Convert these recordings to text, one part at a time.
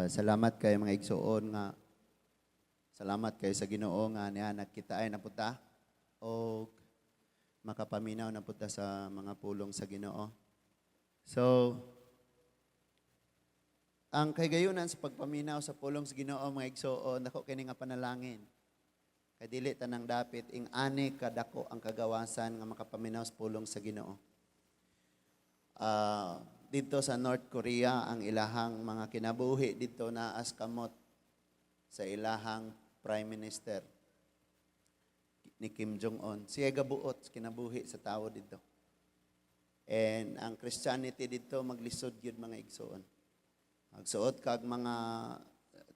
Salamat kay mga igsuon nga salamat kay sa Ginoo nga niya nagkitaay na punta o makapaminaw na punta sa mga pulong sa Ginoo. So ang kahigayunan sa pagpaminaw sa pulong sa Ginoo, mga igsuon, dako kini nga panalangin. Kay dili tanang dapit ing ani kadako ang kagawasan nga makapaminaw sa pulong sa Ginoo. Dito sa North Korea, ang ilahang mga kinabuhi dito naas kamot sa ilahang Prime Minister ni Kim Jong-un. Siya gabuot sa kinabuhi sa tao dito. And ang Christianity dito maglisod gyud, mga igsuon. Magsuot kag mga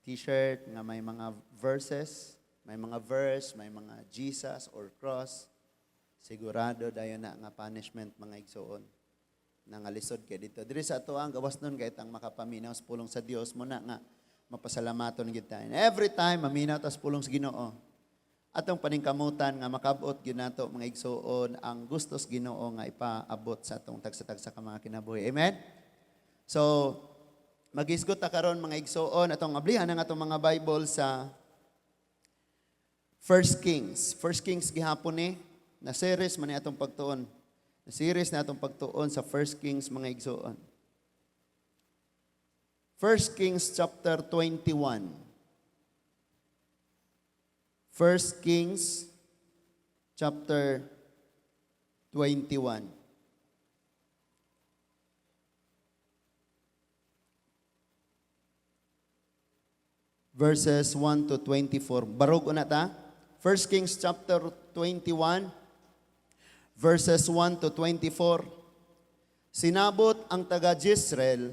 t-shirt nga may mga verses, may mga verse, may mga Jesus or cross, sigurado dayon na nga punishment, mga igsuon, nangalisod kay dito. Diri sa ato ang gawas nun kay tang makapaminaw sa pulong sa Dios mo na nga mapasalamaton gid ta. And every time maminaw ta sa pulong sa Ginoo, atong paningkamutan nga makabot gyud nato, mga igsuon, ang gusto sa Ginoo nga ipaabot sa atong tagsa-tagsa ka mga kinabuhi. Amen. So magisgot ta karon, mga igsuon, atong ablihan ang atong mga Bible sa First Kings. First Kings gihapon ni na series man ni atong pagtuon. Na series na atong pagtuon sa First Kings, mga igsuon. First Kings chapter 21. First Kings chapter 21. Verses 1 to 24. Barog una ta. First Kings chapter 21 verses 1 to 24. Si Nabot ang taga Jezreel,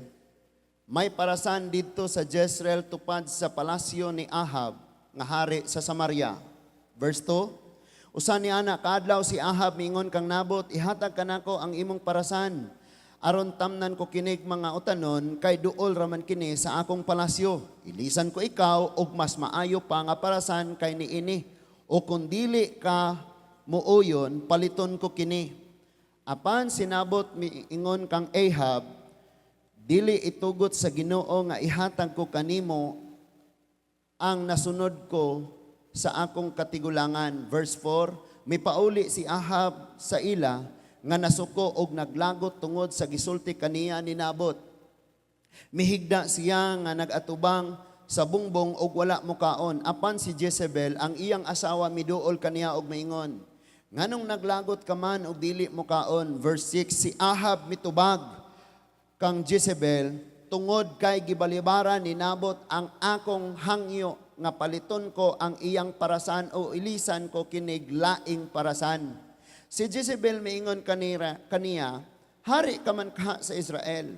may parasan didto sa Jezreel tupad sa palasyo ni Ahab nga hari sa Samaria. Verse 2, usa ni ana kaadlaw si Ahab miingon kang Nabot, "Ihatag kanako ang imong parasan aron tamnan ko kinig mga utanon kay duol raman kini sa akong palasyo. Ilisan ko ikaw og mas maayo pa nga parasan kay niini. O kung dili ka muuyon, paliton ko kini." Apan si Nabot miingon kang Ahab, "Dili itugot sa Ginoo nga ihatag ko kanimo ang nasunod ko sa akong katigulangan." Verse 4, mipauli si Ahab sa ila nga nasuko og naglagot tungod sa gisulti kaniya ni Nabot. Mihigda siya nga nag-atubang sa bungbong og wala mukaon. Apan si Jezebel, ang iyang asawa, miduol kaniya og maingon, "Nganong naglagot ka man og dili mukaon?" Verse 6, si Ahab mitubag kang Jezebel, "Tungod kay gibalibaran ni Nabot ang akong hangyo nga paliton ko ang iyang parasan o ilisan ko kinig laing parasan." Si Jezebel miingon kaniya, "Hari ka man ka sa Israel.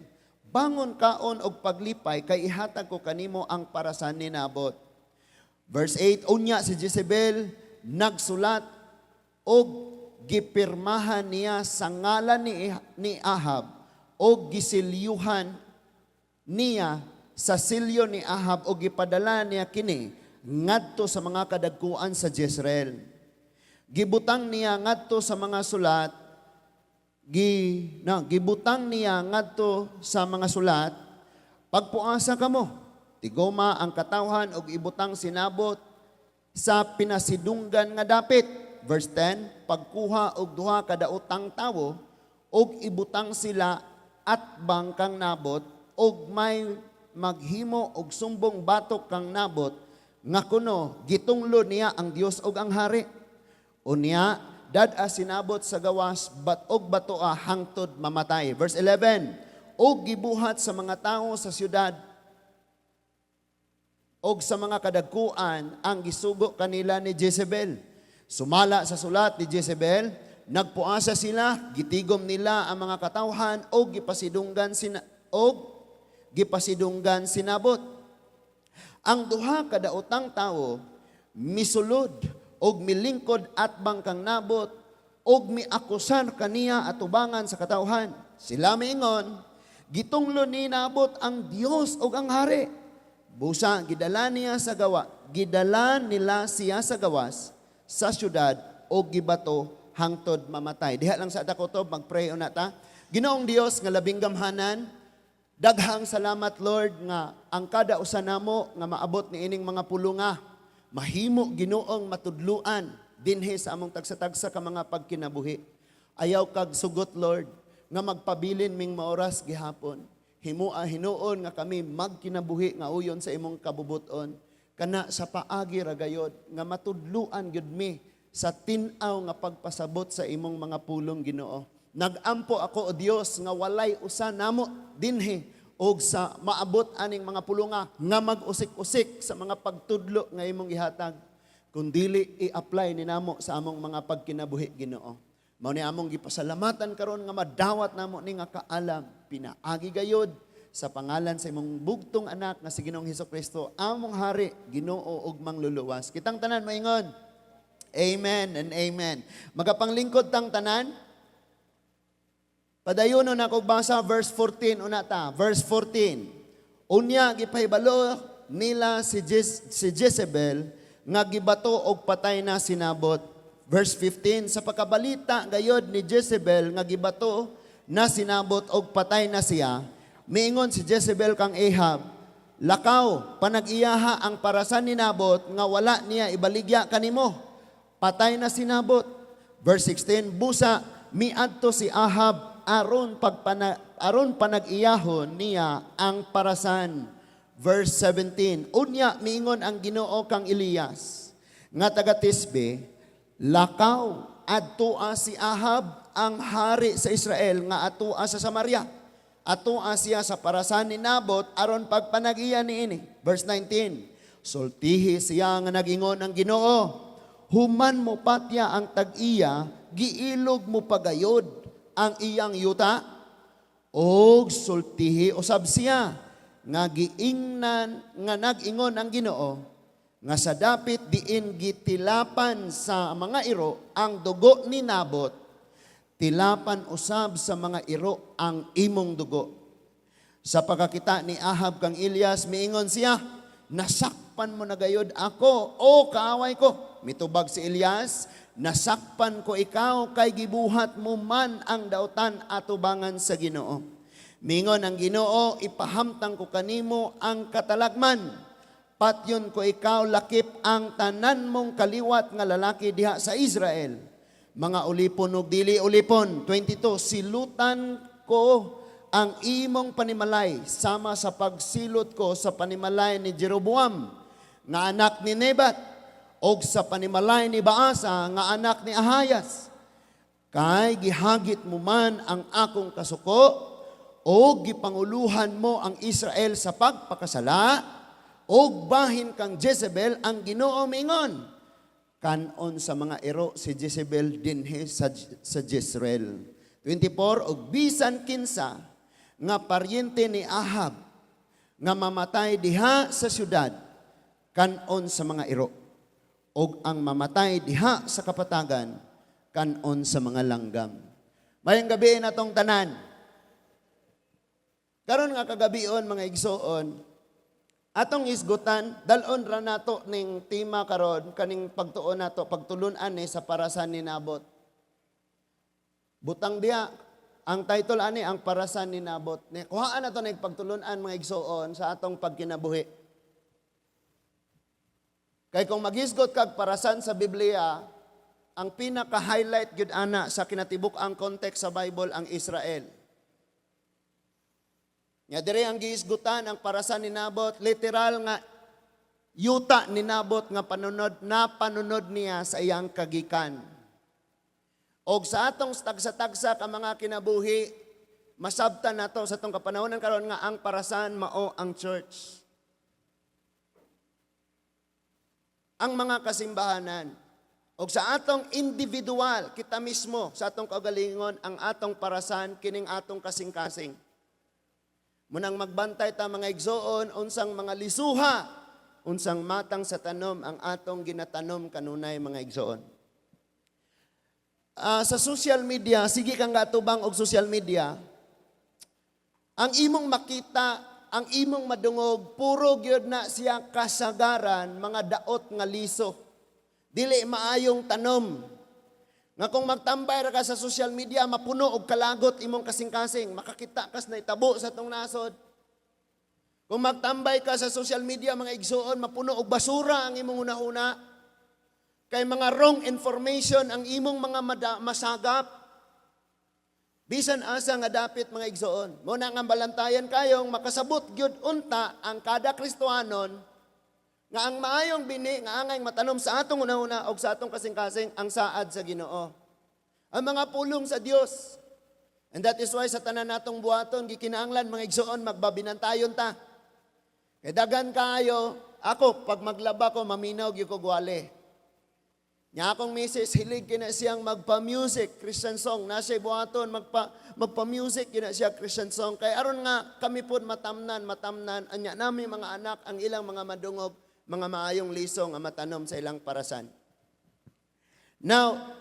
Bangon, kaon og paglipay kay ihatag ko kanimo ang parasan ni Nabot." Verse 8, unya si Jezebel nagsulat og gipirmahan niya sa ngalan ni Ahab og gisilyuhan niya sa silyo ni Ahab og gipadala niya kini ngadto sa mga kadagkuan sa Jezreel. Gibutang niya ngadto sa mga sulat gi na gibutang niya ngadto sa mga sulat, "Pagpuasa kamo, tigoma ang katawhan og ibutang si Nabot sa pinasidunggan nga dapit." Verse 10, pagkuha og duha ka daotang tawo og ibutang sila atbang kang Nabot og may maghimo og sumbong batok kang Nabot nga kuno gitunglo niya ang Dios og ang hari. Unya dad-a si Nabot sa gawas bat og batoa hangtod mamatay. Verse 11, og gibuhat sa mga tawo sa syudad og sa mga kadagkuan ang gisugo kanila ni Jezebel. Sumala sa sulat ni Jezebel, nagpuasa sila, gitigom nila ang mga katawhan og gipasidunggan si Nabot. Ang duha ka daotang tawo misulod og milingkod atbang kang Nabot og miakusar kaniya atubangan sa katawhan. Sila miingon, "Gitunglo ni Nabot ang Dios og ang hari." Busa gidala nila siya sa gawas sa syudad og gibato hangtod mamatay. Diha lang sa ta kutob, magpray una ta. Ginoong Dios nga labing gamhanan, Daghang salamat, Lord, nga ang kada usa namo nga maabot ni ining mga pulunga, mahimo Ginoong matudluan dinhi sa among tagsa-tagsa ka mga pagkinabuhi. Ayaw kag sugot, Lord, nga magpabilin ming maoras gihapon. Himua hinuon nga kami magkinabuhi nga uyon sa imong kabubuton. Kana sa paagi ra gayod nga matudluan gyud mi sa tin-aw nga pagpasabot sa imong mga pulong, Ginoo. Nagampo ako, o Dios, nga walay usa namo dinhi og sa maabot aning mga pulunga nga mag-usik-usik sa mga pagtudlo nga imong gihatag, kundili i-apply ni namo sa among mga pagkinabuhi, Ginoo. Mao ni among gipasalamatan karon nga madawat namo ni nga kaalam pinaagi gayod sa pangalan sa imong bugtong anak nga si Ginoong Hesus Kristo, among hari, Ginoo ug Mangluluwas. Kitang tanan maingon, "Amen and amen." Magapanglingkod tang tanan. Padayonon ako basa, verse 14 una ta. Verse 14. Unya gipahibalo nila si Jezebel nga gibato og patay na si Nabot. Verse 15, sa pagkabalita gayod ni Jezebel nga gibato na si Nabot og patay na siya, miingon si Jezebel kang Ahab, "Lakaw, panag-iyaha ang parasan ni Nabot nga wala niya ibaligya kanimo. Patay na si Nabot." Verse 16, busa miadto si Ahab aron panag-iyahon niya ang parasan. Verse 17, unya miingon ang Ginoo kang Elias nga taga Tisbe, "Lakaw, adtoa si Ahab ang hari sa Israel nga atoa sa Samaria. Atoa siya sa parasan ni Nabot aron pagpanag-iya niini." Verse 19, sultihi siya nga nag-ingon ang Ginoo, "Human mo patya ang tag-iya, giilog mo pagayod ang iyang yuta?" Og sultihi usab siya nga giingnan nga nag-ingon ang Ginoo nga sa dapit diin gitilapan sa mga iro ang dugo ni Nabot, tilapan usab sa mga iro ang imong dugo. Sa pagkakita ni Ahab kang Elias, miingon siya, "Nasakpan mo na gayod ako, o kaaway ko." Mitubag si Elias, "Nasakpan ko ikaw kay gibuhat mo man ang dautan atubangan sa Ginoo. Mingon ang Ginoo, ipahamtang ko kanimo ang katalagman. Patyon ko ikaw lakip ang tanan mong kaliwat nga lalaki diha sa Israel, mga ulipon ug dili ulipon." 22, silutan ko ang imong panimalay sama sa pagsilot ko sa panimalay ni Jeroboam nga anak ni Nebat og sa panimalay ni Baasa nga anak ni Ahayas. Kay gihagit mo man ang akong kasuko og gipanguluhan mo ang Israel sa pagpakasala, og bahin kang Jezebel, ang Ginoo miingon, kanon sa mga iro si Jezebel dinhi sa Jezreel. 24, og bisan kinsa nga paryente ni Ahab nga mamatay diha sa syudad, kanon sa mga iro. Og ang mamatay diha sa kapatagan, kanon sa mga langgam. Maayong gabii natong tanan. Karon nga kagabion, mga igsoon, atong isgutan, dalon ra nato ning tema karon, kaning pagtuon nato, pagtulunan ni sa parasan ni Nabot. Butang diha ang title ani, ang parasan ni Nabot. Ni kuhaan nato ning pagtulunan, mga igsoon, sa atong pagkinabuhi. Kay kung maghisgot kag parasan sa Biblia, ang pinaka-highlight gyud ana sa kinatibuk-ang context sa Bible ang Israel. Nga dire ang gihisgutan ang parasan ni Nabot, literal nga yuta ni Nabot nga panunod na panunod niya sa iyang kagikan. Og sa atong tagsa-tagsa ka mga kinabuhi, masabtan nato sa atong kapanahonan karon nga ang parasan mao ang church, ang mga kasimbahanan. Og sa atong individual, kita mismo, sa atong kaugalingon, ang atong parasan kining atong kasing-kasing. Munang magbantay ta, mga igsoon, unsang mga lisuha, unsang matang sa tanom ang atong ginatanom kanunay, mga igsoon. Sa social media, sige kang gatubang og social media, ang imong makita, ang imong madungog, puro gyud na siya kasagaran mga daot nga liso. Dili maayong tanom. Nga kung magtambay ra ka sa social media, mapuno og kalagot imong kasing-kasing, makakita kas na itabo sa atong nasod. Kung magtambay ka sa social media, mga igsuon, mapuno og basura ang imong hunahuna. Kay mga wrong information ang imong mga masagap. Bisan asa nga dapit, mga igsuon. Mao na nga balantayan kayong makasabot gyud unta ang kada Kristohanon nga ang maayong bini nga angay matanom sa atong hunahuna og sa atong kasing-kasing ang saad sa Ginoo. Ang mga pulong sa Dios. And that is why sa tanan natong buhaton, gikinahanglan, mga igsuon, magbabinantayon ta. Kay dagan kaayo, ako pag maglaba ko, maminaw gyud ko gwale. Nya akong misis, hilig kina siyang magpa-music, Christian song. Na siya buhaton, magpa-music kina siya Christian song. Kay aron nga kami pod matamnan, matamnan, anya nami mga anak ang ilang mga madungog, mga maayong liso nga matanom sa ilang parasan. Now,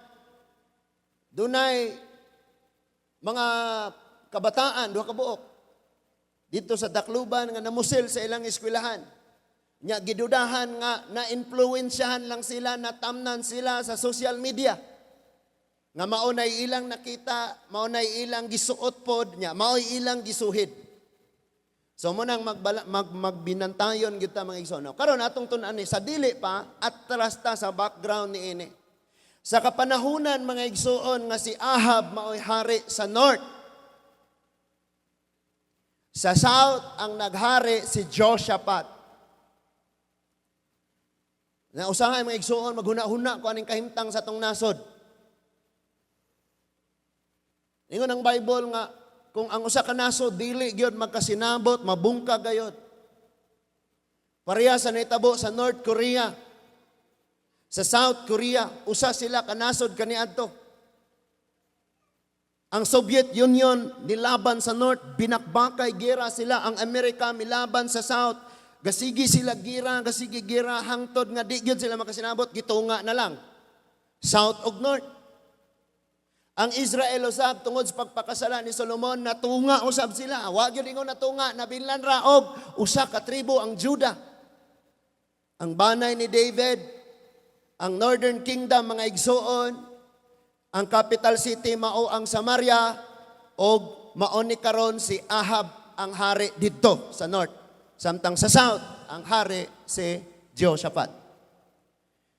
dunay mga kabataan, duha ka buok, dito sa Tacloban nga namusil sa ilang eskwelahan. Nya gidudahan nga na-influensyahan lang sila, natamnan sila sa social media. Nga mao nay ilang nakita, mao nay ilang gisuot pod, nya mao'y ilang gisuhid. So mao nang magbinantayon gyud ta, mga igsoon. Karon atong tun-an ni sa dili pa atras ta sa background ni ini. Sa kapanahunan, mga igsuon, nga si Ahab mao'y hari sa north. Sa south ang naghari si Joshaphat. Na usahay, mga igsuon, maghuna-huna ko aning kahimtang sa atong nasod. Ingon ang Bible nga kung ang usa ka nasod dili gyud magkasinabot, mabungkag gayod. Pareha sa nahitabo sa North Korea. Sa South Korea, usa sila ka nasod kaniadto. Ang Soviet Union nilaban sa North, binakbakay gera sila. Ang Amerika milaban sa South. Gasigi sila gira, gasigi gira, hangtod nga di gyud sila makasinabot, gitunga na lang. South ug North. Ang Israel usab, tungod sa pagpakasala ni Solomon, natunga usab sila. Wa gyud ingon natunga, nabilin ra og usa ka tribo, ang Judah. Ang banay ni David, ang Northern Kingdom, mga igsuon, ang capital city mao ang Samaria og mao ni karon si Ahab ang hari didto sa north. Samtang sa south, ang hari si Jehoshaphat.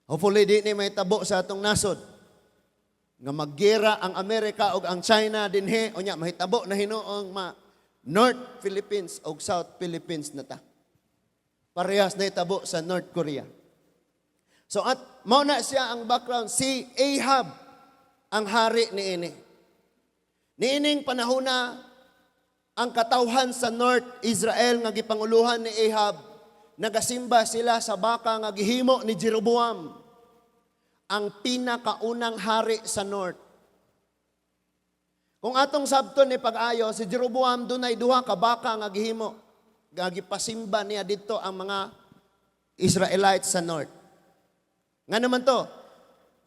Hopefully di ni mahitabo sa atong nasod nga maggera ang Amerika ug ang China dinhi, unya mahitabo na hinuong ma North Philippines ug South Philippines na ta. Parehas na hitabo sa North Korea. So at mao na siya ang background, si Ahab ang hari niini. Niining panahona, ang katawhan sa North Israel nga gipanguluhan ni Ahab, nagasimba sila sa baka nga gihimo ni Jeroboam, ang pinakaunang hari sa North. Kung atong sabton ni pag-ayo, si Jeroboam dunay duha ka baka nga gihimo. Nga gipasimba niya dito ang mga Israelites sa North. Nga naman to,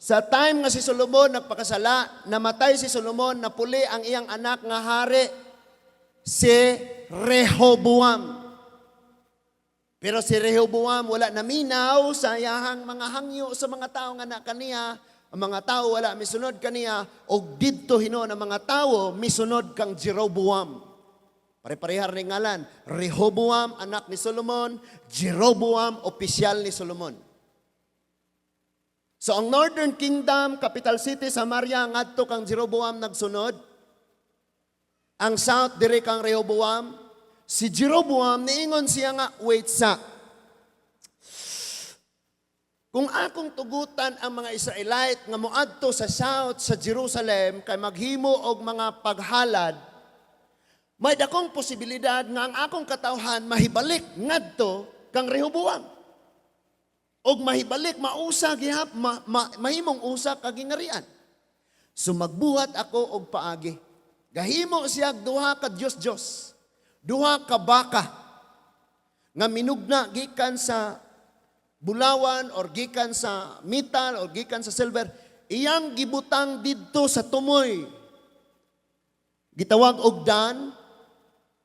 sa time nga si Solomon nagpakasala, namatay si Solomon, napuli ang iyang anak nga hari, si Rehoboam. Pero si Rehoboam wala naminaw sa iyahang mga hangyo sa mga tao nga na kaniya. Ang mga tao wala misunod kaniya og didto hinuon ang mga tao misunod kang Jeroboam. Pare-parehar ni ngalan. Rehoboam, anak ni Solomon. Jeroboam, opisyal ni Solomon. So ang Northern Kingdom, capital city Samaria, ngadto kang Jeroboam nagsunod. Ang South diri kang Rehoboam. Si Jeroboam niingon siya nga, "Wait sa. Kung akong tugutan ang mga Israelite nga moadto sa south sa Jerusalem kay maghimo og mga paghalad, may dakong posibilidad nga ang akong katawhan mahibalik ngadto kang Rehoboam. Og mahibalik mausa gihap mahimong usa ka gingarian. So magbuhat ako og paagi." Gahimo siya og duha ka Dios-Dios. Duha ka baka nga minugna gikan sa bulawan or gikan sa metal or gikan sa silver, iyang gibutang didto sa tumoy. Gitawag og Dan,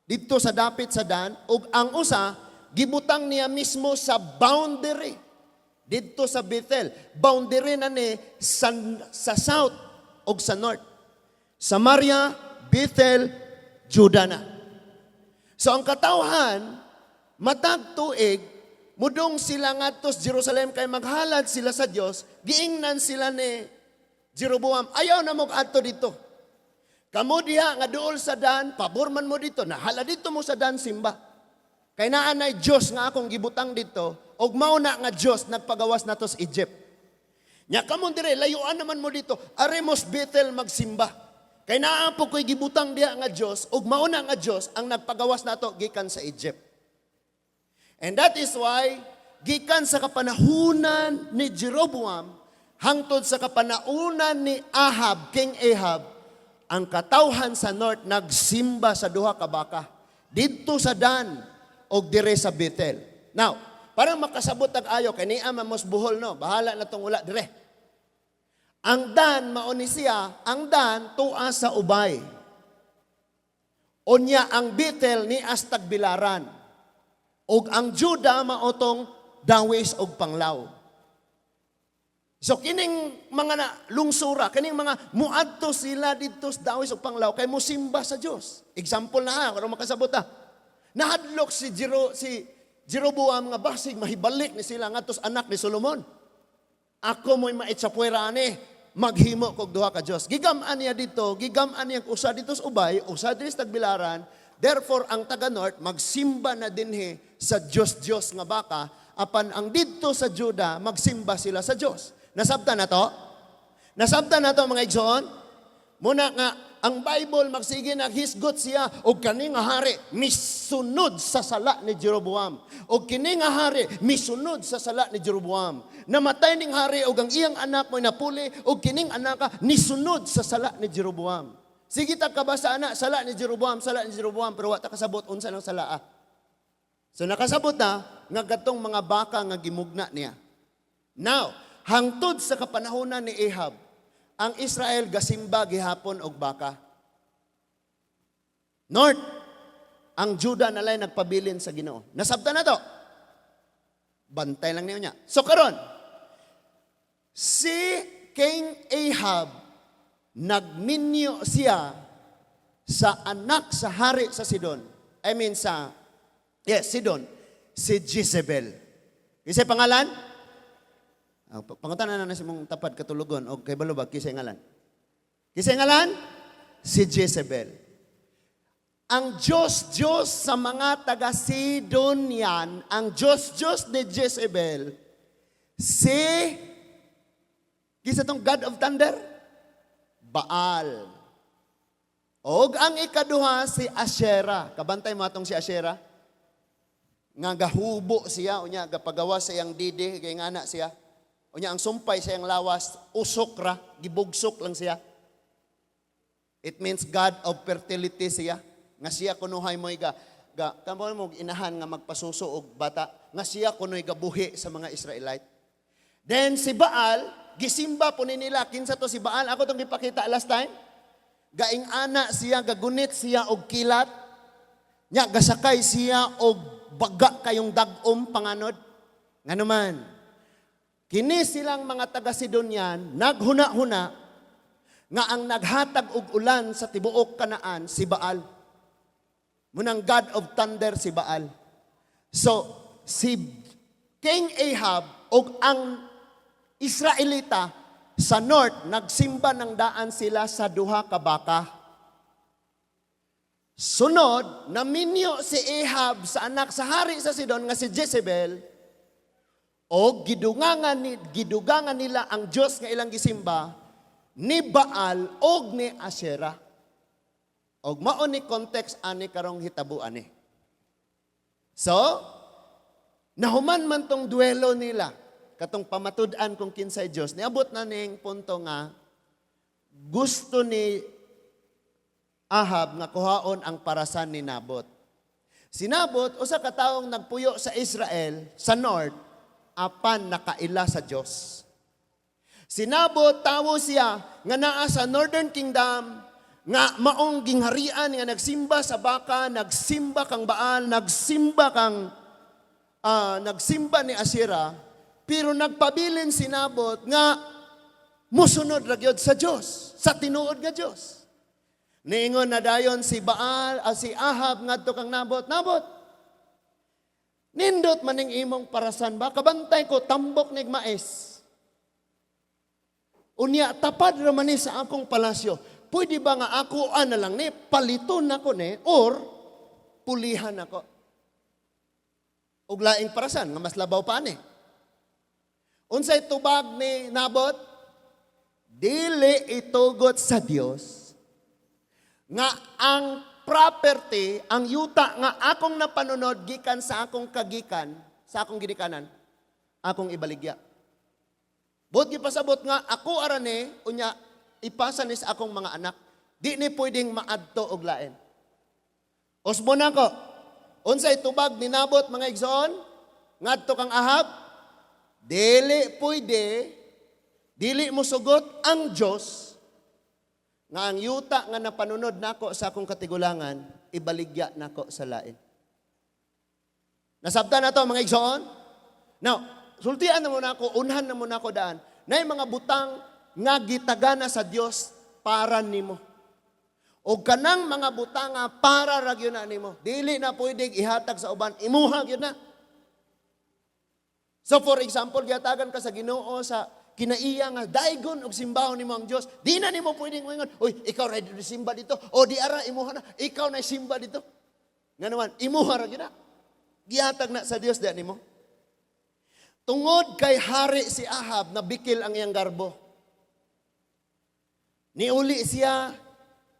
didto sa dapit sa Dan, ug ang usa gibutang niya mismo sa boundary didto sa Bethel. Boundary na ni sa south ug sa north. Samaria, Bethel, Judah na. So ang katawhan Matag tuig, mudong sila ngadto sa Jerusalem kay maghalad sila sa Dios, giingnan sila ni Jeroboam, "Ayaw na mo adto dito. Kamo diha nga duol sa Dan, pabor man mo dito, nahala dito mo sa Dan simba. Kay naa nay Dios nga akong gibutang dito, og mao na nga Dios nagpagawas nato sa Egypt. Nya kamo dire, layuan naman mo dito, ari mos Bethel magsimba. Kay naa po ko'y gibutang diha nga Dios, ug mao na nga Dios ang nagpagawas nato gikan sa Egypt." And that is why, gikan sa kapanahunan ni Jeroboam, hangtod sa kapanahunan ni Ahab, King Ahab, ang katawhan sa north nagsimba sa duha ka baka. Didto sa Dan og dire sa Bethel. Now, para makasabot tag ayo kay niya mamos buhol, no, bahala na tong wala dire. Ang Dan mao ni siya, ang Dan tua sa Ubay. Unya ang Bethel nia sa Tagbilaran. Og ang Juda mao tong Dawis og Panglao. So kining mga na, lungsura, kining mga muadto sila didto sa Dawis og Panglao kay mosimba sa Dios. Example na ha, aron makasabot ha. Nahadlok si Jeroboam nga basig mahibalik ni sila ngadto sa anak ni Solomon. "Ako mo'y maitsapwera ani, maghimo kog duha ka Dios." Gigam-an niya dito, gigam-an niya usa dito sa Ubay, usa dito sa Tagbilaran. Therefore, ang taga North magsimba na dinhi sa Dios-Dios nga baka, apan ang didto sa Juda magsimba sila sa Dios. Nasabtan na to? Nasabtan na to, mga igsoon? Muna nga ang Bible magsige naghisgot siya og kani nga hari misunod sa sala ni Jeroboam. Og kini nga hari misunod sa sala ni Jeroboam. Namatay ning hari og ang iyang anak mo napuli og kining anak nisunod sa sala ni Jeroboam. Sige ta kabasa ana, sala ni Jeroboam, sala ni Jeroboam, pero wa ta kasabot unsa nang sala ah. So nakasabot na nga katong mga baka nga gimugna niya. Now, hangtod sa kapanahonan ni Ahab, ang Israel gasimba gihapon og baka. North, ang Juda na lang nagpabilin sa Ginoo. Nasabtan na to. Bantay lang niyo niya. So karon, si King Ahab, nagminyo siya sa anak sa hari sa Sidon. I mean sa, yes, Sidon. Si Jezebel. Kisay pangalan? Ah, pangutana na na sa mong tapad katulugon o kay balubag, kisay ngalan? Kisay ngalan? Si Jezebel. Ang Diyos Diyos sa mga taga Sidonian, ang Diyos Diyos ni Jezebel, si kinsa tong God of Thunder? Baal. Og ang ikaduha si Asherah. Kabantay mo atong si Asherah? Nga gahubo siya, unya gapagawa sa iyang didi, kay ngana siya. Unya ang sumpay sa iyang lawas, usok ra, gibugsok lang siya. It means God of fertility siya. Nga siya kunuhay mo'y ga kamo mo inahan nga magpasuso og bata, nga siya kuno'y gabuhi sa mga Israelite. Then si Baal, gisimba po ni nila. Kinsa to si Baal? Ako tong gipakita last time. Gaing ana siya, gagunit siya og kilat. Nya gasakay siya og baga kayong dag-om panganod. Nganuman, kini silang mga taga Sidonian naghuna-huna nga ang naghatag og ulan sa tibuok Kanaan si Baal. Munang God of Thunder si Baal. So, si King Ahab og ang Israelita sa north, nagsimba ng daan sila sa duha ka baka. Sunod, naminyo si Ahab sa anak sa hari sa Sidon nga si Jezebel, o gidugangan nila ang Dios nga ilang gisimba ni Baal og ni Asherah. Og mao ni context ani karong hitabo ani. So, nahuman man tong duelo nila katong pamatud-an kung kinsay Dios, niabot na ning punto nga gusto ni Ahab nga kuhaon ang parasan ni Nabot. Si Nabot, usa ka taong nagpuyo sa Israel sa north, apan nakaila sa Dios. Si Nabot, tawo siya nga naa sa Northern Kingdom, nga maong gingharian nga nagsimba sa baka, nagsimba kang Baal, nagsimba ni Asherah, pero nagpabilin si Nabot nga musunod ra gyud sa Dios, sa tinuod nga Dios. Niingon na dayon si Baal, si Ahab ngadto kang Nabot, "Nabot, Nindot maning imong parasan ba? Kabantay ko, tambok nig mais. Unya, tapad ra man ni sa akong palasyo. Pwede ba nga ako na lang ni, paliton nako ni, or pulihan nako? Og laing parasan, nga mas labaw pa ani. Unsay tubag ni Nabot? Dili itugot sa Dios nga ang property, ang yuta nga akong napanunod gikan sa akong kagikan, sa akong ginikanan, akong ibaligya. Buot gipasabot nga ako ara ni, unya ipasa ni sa akong mga anak. Di ni pwedeng maadto og lain. Usbon nako. Unsay tubag ni Nabot, mga igsoon? Ngadto kang Ahab? Dili pwede, dili mo sugot ang Dios nga ang yuta nga napanunod nako sa akong katigulangan, ibaligya nako sa lain. Nasabtan na to, mga igsoon? Now, sultian na muna ako, unhan na muna ako daan, na mga butang nga gitagana sa Dios para nimo. O kanang mga butang nga para ra gyud na nimo. Dili na pwedeng ihatag sa uban, imuha gyud na. So for example, gihatagan ka sa Ginoo sa kinaiya nga daigon og simbahon nimo ang Dios. Di na nimo pwedeng moingon, "Uy, ikaw ra simba dito." O di ara imuha na, ikaw na simba dito. Nga naman, imuha ra gyud na. Gihatag na sa Dios diya nimo. Tungod kay hari si Ahab, nabikil ang iyang garbo. Niuli siya,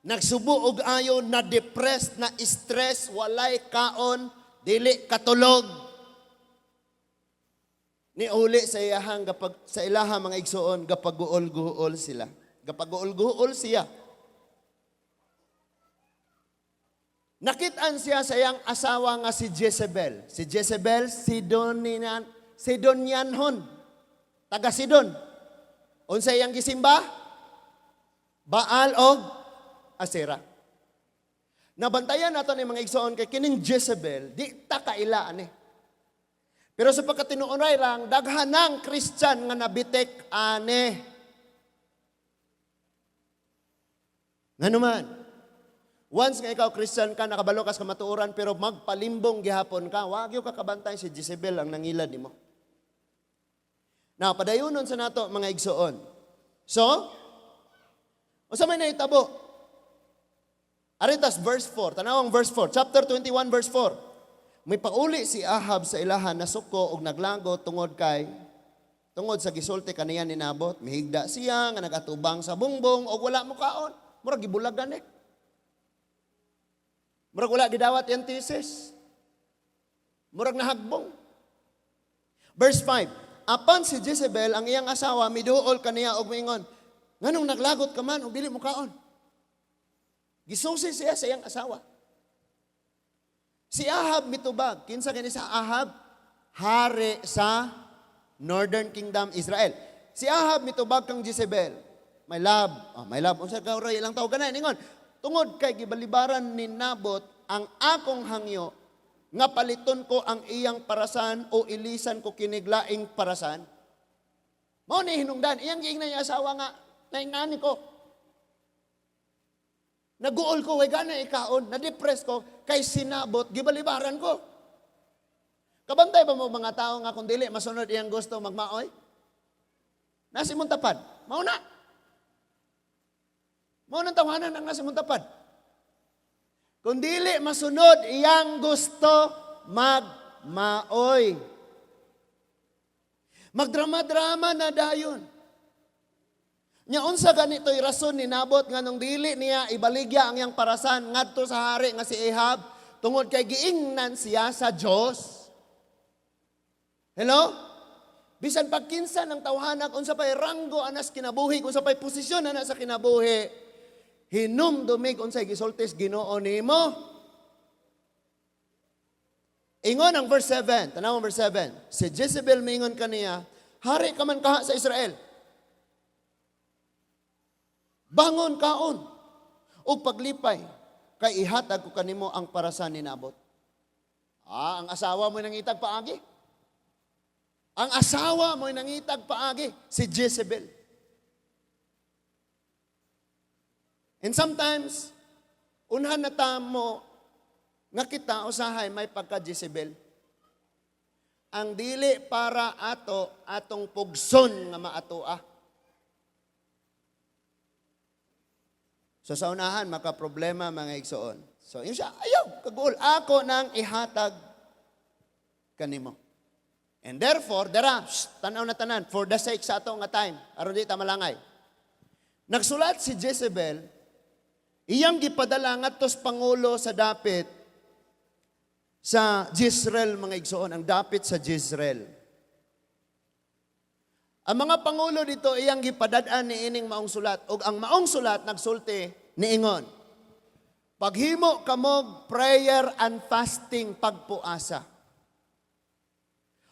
nagsubo og ayo, na depressed, na stress, walay kaon, dili katulog. Niuli sa iyahang gapag sa ilaha, mga igsoon, gapaguol-guol sila. Gapaguol-guol siya. Nakitaan siya sa iyang asawa nga si Jezebel. Si Jezebel, Sidonian, Sidonianhon. Taga Sidon. Unsa iyang gisimba? Baal og Asera. Nabantayan nato ni, mga igsoon, kay kining Jezebel, di ta kaila ani. Pero sa pagkatinuoray lang, daghan ng Christian nga nabitek ane. Nga naman, once nga ikaw Christian ka, nakabalo ka sa kamatuoran, pero magpalimbong gihapon ka, wag ka kabantay, si Jezebel ang nangilad nimo. Now, padayonon sa nato, mga igsoon. So, unsa may nahitabo? Aritas verse 4, tanawang verse 4, chapter 21 verse 4. May pauli si Ahab sa ilahan, nasuko og naglago tungod sa gisulti kaniya ni Nabot. Mihigda siya nga nagatubang sa bungbong og wala mo kaon. Murag gibulagan eh. Murag wala gidawat yang thesis. Murag nahagbong. Verse 5. Apan si Jezebel, ang iyang asawa, miduol kaniya og miingon, "Nganong naglagot ka man og dili mo kaon?" Gisusi siya sa iyang asawa. Si Ahab mitubag. Kinsa kini sa Ahab? Hari sa Northern Kingdom, Israel. Si Ahab mitubag kang Jezebel. "My love, oh, my love, unsa ka oray ilang tawag na?" Ningon, "Tungod kay gibalibaran ni Nabot ang akong hangyo nga paliton ko ang iyang parasan o ilisan ko kiniglaing parasan." Mao ni hinungdan, iyang giingnan niya asawa nga naingani ko. Naguol ko, way gana ikaon, na-depress ko, kay si Nabot, gibalibaran ko. Kabantay ba mo mga tao nga kung dili masunod iyang gusto, magmaoy? Nasi mong tapad, mao na. Mao nang tawanan ang nasi mong tapad. Kung dili masunod iyang gusto, magmaoy. Magdrama-drama na dayon. Nya unsa ganito'y rason ni Nabot nga nung dili niya ibaligya ang iyang parasan ngadto sa hari nga si Ahab? Tungod kay giingnan siya sa Dios. Hello? Bisan pagkinsa ng tawhanak, unsa pay ranggo anas kinabuhi, unsa pay posisyon ana sa kinabuhi, hinumdumig unsay gisultis Ginoo nimo. Ingon ang verse 7, tanaw ang verse 7. Si Jezebel mingon kaniya, "Hari ka man kaha sa Israel. Bangon, kaon ug paglipay kay ihatag ko kanimo ang parasan ni Nabot." Ah, ang asawa mo nangitag paagi. Ang asawa mo nangitag paagi, si Jezebel. And sometimes, unhan na ta mo nga kita usahay may pagka Jezebel. Ang dili para ato, atong pugson nga maatoa. So sa unahan, makaproblema, mga igsoon. So yun siya, "Ayaw, kaguol, ako nang ihatag kanimo." And therefore, dara, shh, tanaw na tanan, for the sake sa ato nga time, aron di ta malangay. Nagsulat si Jezebel, iyang gipadala ngadto sa pangulo sa dapit sa Jezreel, mga igsoon, ang dapit sa Jezreel. Ang mga pangulo dito, iyang gipadad-an ni ining maong sulat ug ang maong sulat nagsulti niingon: "Paghimo kamog prayer and fasting, pagpuasa.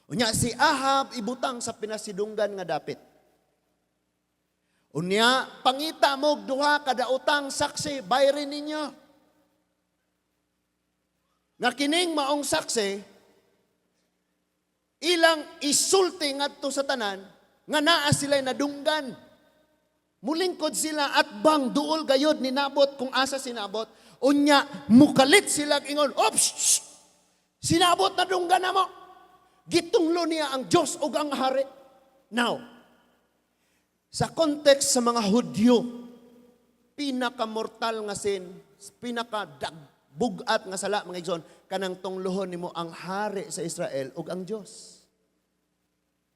Unya si Ahab ibutang sa pinasidunggan nga dapit. Unya pangita mo duha kada utang saksi, bayrin ninyo. Nga kining maong saksi ilang isulti ngadto sa tanan nga naa sila nadunggan. Mulingkod sila at bang duol gayod ni Nabot kung asa si Nabot. Unya mukalit sila ingon, 'Ops, shh, si Nabot nadunggan na mo. Gitunglo niya ang Diyos ug ang hari.'" Now, sa context sa mga Hudyo, pinakamortal nga sin, pinakabugat nga sala, mga igsoon, kanang tunglohon nimo ang hari sa Israel ug ang Diyos.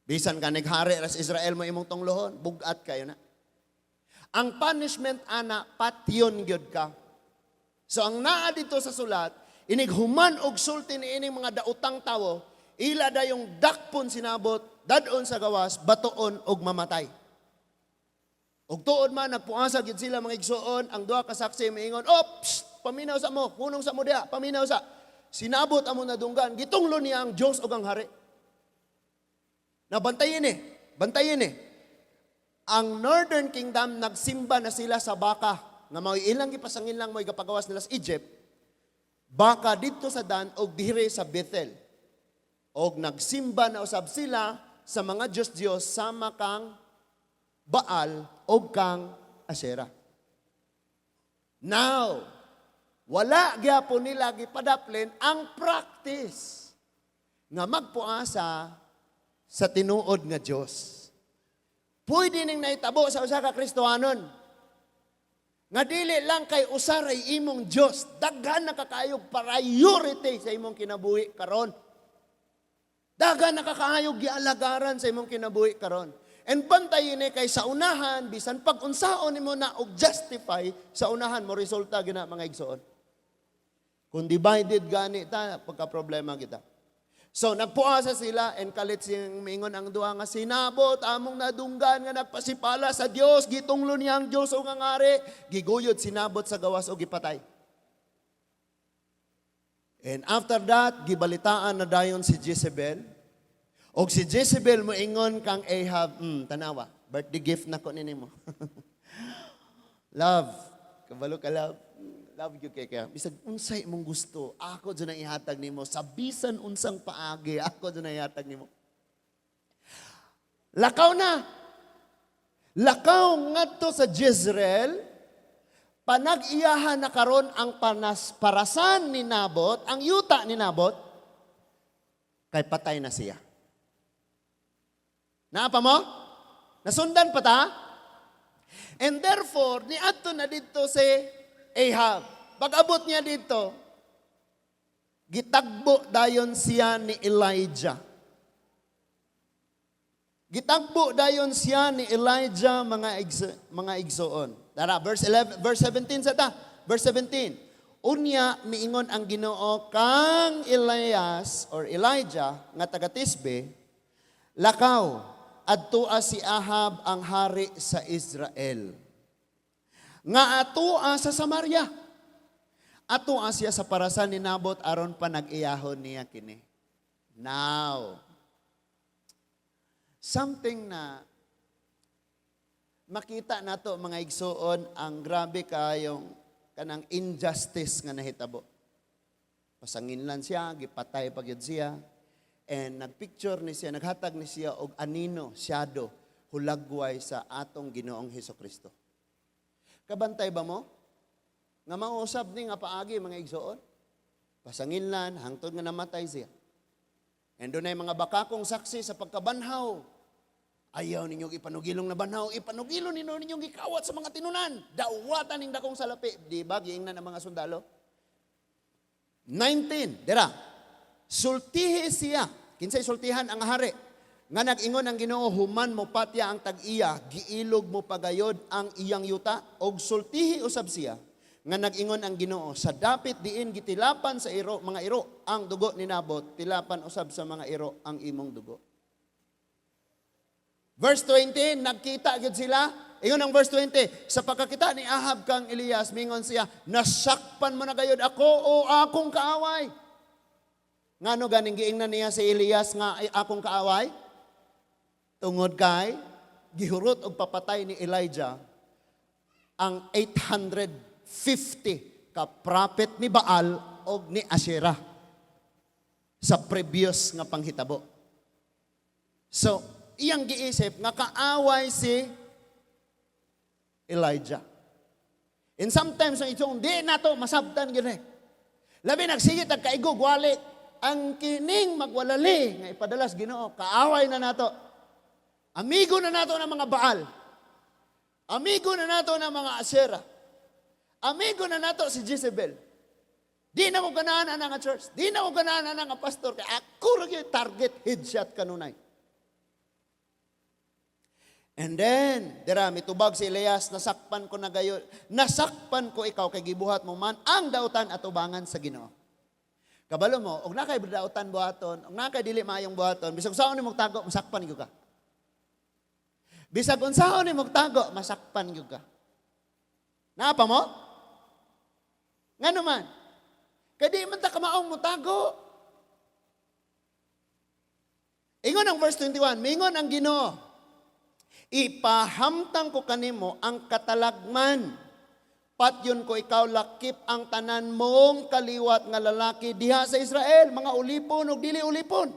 Bisan ka naghari ra sa Israel mo imong tunglohon, bugat kayo na. Ang punishment ana, patyon gyud ka. So ang naa dito sa sulat, inig human og sulti ni ining mga daotang tawo, ila dayong dakpon si Nabot, dad-on sa gawas, batoon og mamatay. Ug tuod man nagpuasa gyud sila, mga igsoon, ang duha ka saksi miingon, "Oh, psst, paminaw sa mo, hunong sa mo diha, paminaw sa. Si Nabot amo nadunggan, gitunglo niya ang Dios ug ang hari." Nabantayin eh, bantayin eh. Ang Northern Kingdom, nagsimba na sila sa baka, nga mao'y ilang gipasangin lang, mo'y gapagawas nila sa Egypt, baka dito sa Dan og diri sa Bethel. Og nagsimba na usab sila sa mga Diyos-Diyos sama kang Baal og kang Asera. Now, wala gyapon nila gipadaplin ang practice nga magpuasa sa tinuod nga Dios. Pwede ning naitabo sa usa ka Kristohanon. Nga dili lang kay usaray imong Dios, daghan na kakaayog priority sa imong kinabuhi karon. Daghan na kakaayog gialagaran sa imong kinabuhi karon. And bantayin ni kay sa unahan, bisan pag unsaon nimo na og justify, sa unahan mo resulta gina, mga igsoon. Kung divided gani ta, pagka problema kita. So nagpuasa sila and kalit siyang mingon ang duha nga si Nabot among nadunggan nga nagpasipala sa Dios, gitunglo niya ang Dios ug ang ari, giguyod si Nabot sa gawas o gipatay. And after that, gibalitaan na dayon si Jezebel. Og si Jezebel moingon kang Ahab, "Tanawa, birthday gift na ko nimo. Love, kabalo ka, love. Love you kay kaya. Bisag unsay imong gusto, ako jud ang ihatag nimo. Sa bisan unsang paagi, ako jud ang ihatag nimo. Lakaw na. Lakaw ngadto sa Jezreel, panag-iyahan na karon ang panas parasan ni Nabot, ang yuta ni Nabot, kay patay na siya." Naa pa mo? Nasundan pa ta? And therefore, niadto na dito si Ahab. Pag-abot niya dito, gitagbo dayon siya ni Elijah. Gitagbo dayon siya ni Elijah, mga igsoon. Tara, verse 11, verse 17 sa ta. Verse 17. Unya miingon ang Ginoo kang Elias or Elijah nga taga Tisbe, "Lakaw, adtoa si Ahab ang hari sa Israel. Nga atoa sa Samaria. Atoa siya sa parasan ni Nabot aron panag-iyahon niya kini." Now, something na makita nato, mga igsuon, ang grabe kayong kanang injustice nga nahitabo. Pasanginlan siya, gipatay pa gyud siya. And nagpicture ni siya, naghatag ni siya og anino, shadow, hulagway sa atong Ginoong Hesus Kristo. Kabantay ba mo? Nga mausab ni nga paagi, mga igsoon? Pasanginlan, hangtod nga namatay siya. And dunay mga bakakong saksi sa pagkabanhaw. Ayaw ninyong ipanugilong na banhaw, ipanugilo ninyo ninyong gikawat sa mga tinunan. Dawatan ning dakong salapi. Di ba giingnan ang mga sundalo? 19, dira. Sultihi siya. Kinsay sultihan ang hari? Nga nag-ingon ang Ginoo, human mo patya ang tag-iya, giilog mo pagayod ang iyang yuta, og sultihi usab siya. Nga nag-ingon ang Ginoo, sa dapit diin gitilapan sa iro, mga iro, ang dugo ni Nabot, tilapan usab sa mga iro ang imong dugo. Verse 20, nagkita gyud sila. Ingon ang verse 20, sa pagkakita ni Ahab kang Elias, mingon siya, "Nasakpan mo na gayod ako o akong kaaway." Ngano ganing giingnan niya si Elias nga ay akong kaaway? Tungod kay gihurot og papatay ni Elijah ang 850 ka prophet ni Baal og ni Asherah sa previous nga panghitabo. So, iyang giisip nga kaaway si Elijah. And sometimes ang itong di nato masabtan gini. Labi nagsige tag kaigog wali ang kining magwalali nga ipadalas Ginoo, kaaway na nato. Amigo na nato ng mga Baal. Amigo na nato ng mga Asera. Amigo na nato si Jezebel. Di na ko ganahan ana nga church. Di na ko ganahan ana nga pastor. Kay ako ra gyud target, headshot kanunay. And then, dira mitubag si Elias, "Nasakpan ko na gayon. Nasakpan ko ikaw kay gibuhat mo man ang dautan atubangan sa Ginoo." Kabalo mo, og naa kay dautan buhaton, og naa kay dili maayong buhaton, bisag unsaon nimo tago, masakpan gyud ka. Bisag unsaon nimo tago, masakpan gyud ka. Naa pa mo? Ngano man? Kay di man ta kamaong mo tago. Ingon ang verse 21, mingon ang Ginoo, "Ipahamtang ko kanimo ang katalagman. Patyon ko ikaw lakip ang tanan mong kaliwat nga lalaki diha sa Israel, mga ulipon ug dili ulipon.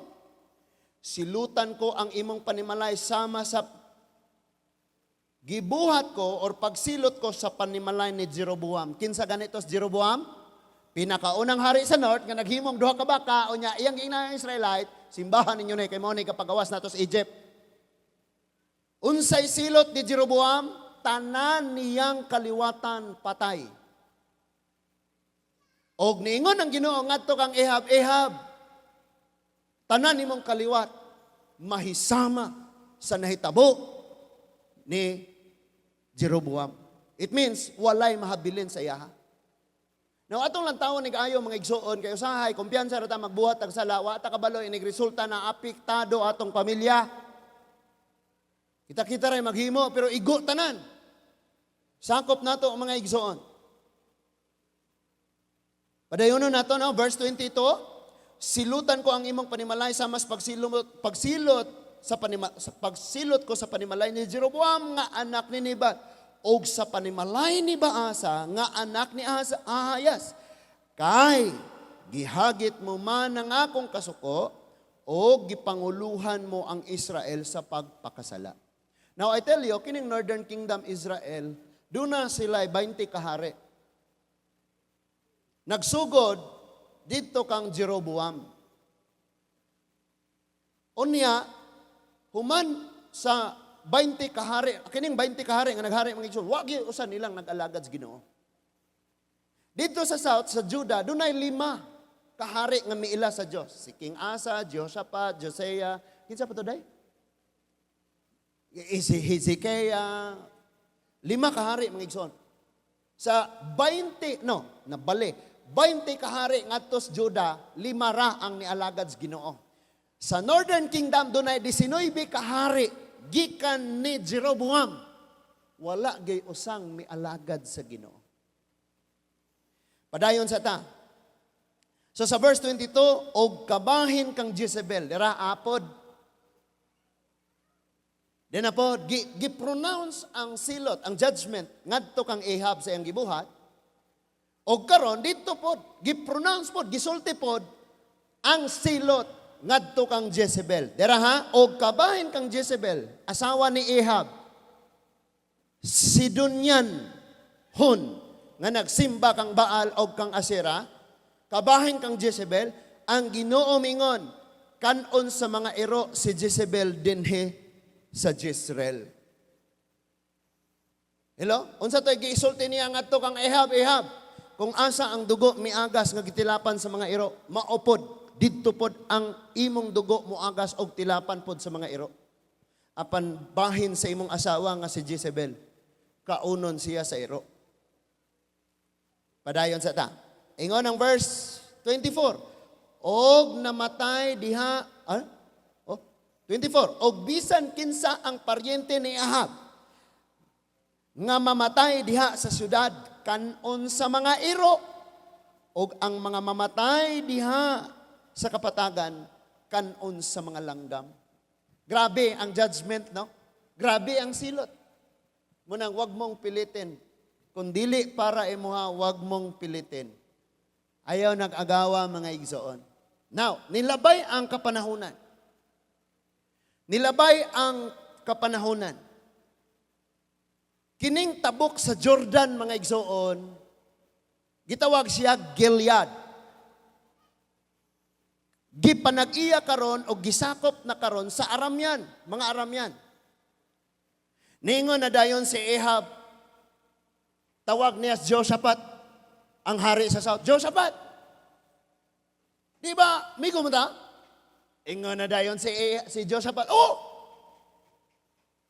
Silutan ko ang imong panimalay sama sa gibuhat ko or pagsilot ko sa panimalay ni Jeroboam." Kinsa ganito si Jeroboam? Pinakaunang hari sa north nga naghimong duha ka baka, unya iyang giingnan ang Israelite, "Simbahan ninyo ni kay mao ni kapagawas nato sa Egypt." Unsay silot ni Jeroboam? Tanan niyang kaliwatan patay. Og niingon ang Ginoo ngadto kang Ahab, "Ahab, tanan nimong kaliwat mahisama sa nahitabo ni Jeroboam." It means walay mahabilin sa iyaha. Now atong lang tawon ni kaayo, mga igsuon, kay usahay kumpiyansa ra ta magbuhat og sala, wa ta kabalo inig resulta na apektado atong pamilya. Kita-kita ray maghimo pero igo tanan. Sakop nato ang mga igsuon. Padayonon nato, no, verse 22, "Silutan ko ang imong panimalay sa mas pagsilot sa pagsilot ko sa panimalay ni Jeroboam nga anak ni Nebat og sa panimalay ni Baasa nga anak ni Asa, Ahayas. Kay gihagit mo man ang akong kasuko o gipanguluhan mo ang Israel sa pagpakasala." Now I tell you, kining Northern Kingdom Israel, duna sila 20 kahari. Nagsugod dito kang Jeroboam. Unya, human sa 20 kahari, kining 20 kahari nga naghari, mga igsoon, wa gyud usa nilang nag-alagad sa Ginoo. Dito sa south, sa Judah, dunay lima kahari nga miila sa Dios. Si King Asa, Jehoshaphat, Josiah, kinsa pa to day? Si Hezekiah, lima kahari, mga igsoon. Sa 20, no, nabali, 20 kahari ngadto sa Judah, lima ra ang nialagad sa Ginoo. Sa Northern Kingdom, dunay 19 kahari gikan ni Jeroboam. Wala gay usang mialagad sa Ginoo. Padayon sa ta. So sa verse 22, "Og kabahin kang Jezebel," dira apod. Then apod, gi-pronounce ang silot, ang judgment, ngadto kang Ahab sa iyang gibuhat. Og karon dito pod, gi-pronounce pod, gisulti pod, ang silot ngadto kang Jezebel. Dira ha, "Og kabahin kang Jezebel, asawa ni Ahab, Sidonian hun, nga nagsimba kang Baal og kang Asera, kabahin kang Jezebel, ang Ginoo mingon, Kanon sa mga iro si Jezebel dinhi sa Jezreel. Hello? Unsa to'y giisulti niya ngadto kang Ahab, "Ahab, kung asa ang dugo miagas nga gitilapan sa mga iro, maupod didto pod ang imong dugo moagas og tilapan pod sa mga iro. Apan bahin sa imong asawa nga si Jezebel, kaunon siya sa iro." Padayon sa ta. Ingon ang verse 24. Og namatay diha, ah? Oh, 24. Og bisan kinsa ang paryente ni Ahab nga mamatay diha sa syudad, kanon sa mga iro, og ang mga mamatay diha sa kapatagan, kanon sa mga langgam. Grabe ang judgment, no? Grabe ang silot. Munang wag mong pilitin. Kung dili para imuha, wag mong pilitin. Ayaw nag-agawa, mga igsoon. Now, nilabay ang kapanahunan. Nilabay ang kapanahunan. Kining tabok sa Jordan, mga igsoon, gitawag siya Gilead. Gipanag-iya karon o gisakop na karon sa Aramean, mga Aramean. Ningon na dayon si Ahab, tawag niya si Josaphat, ang hari sa South. "Josaphat, di ba, migo mo ta?" Ingon na dayon si Josaphat, "Oh,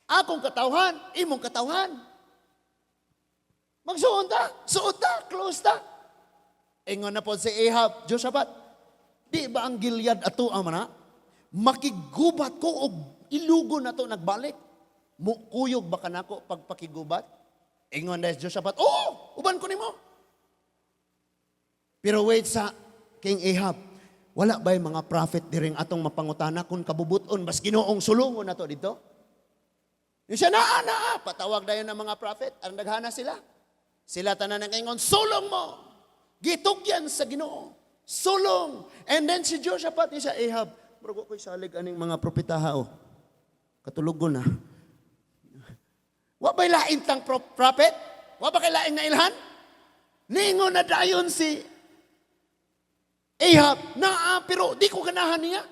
akong katawhan, imong katawhan. Magsuon ta, suot ta, close ta." Ingon na po si Ahab, "Josaphat, di ba ang Gilead ato ang mana? Makigubat ko og ilugo na to nagbalik. Mukuyog ba kanako pagpakigubat?" Ingon na si Josaphat, "Oh, uban ko nimo." Pero wait sa King Ahab, "Wala ba'y mga prophet diring atong mapangutana kung kabubuton bas Ginoong sulungon na to dito?" Yung siya, "Naa, naa." Patawag dayon ng mga prophet. Ang daghana sila. Sila tanan ng ingon, "Sulong mo. Gitugyan sa Ginoo. Sulong." And then si Josaphat ni siya, "Ahab, murag ko'y salig aning mga propetaha oh. Katulogon na. Wa ba'y lain tang prophet? Wa ba kay laing nailhan?" Ningon na dayon si Ahab, "Naa, pero di ko ganahan niya.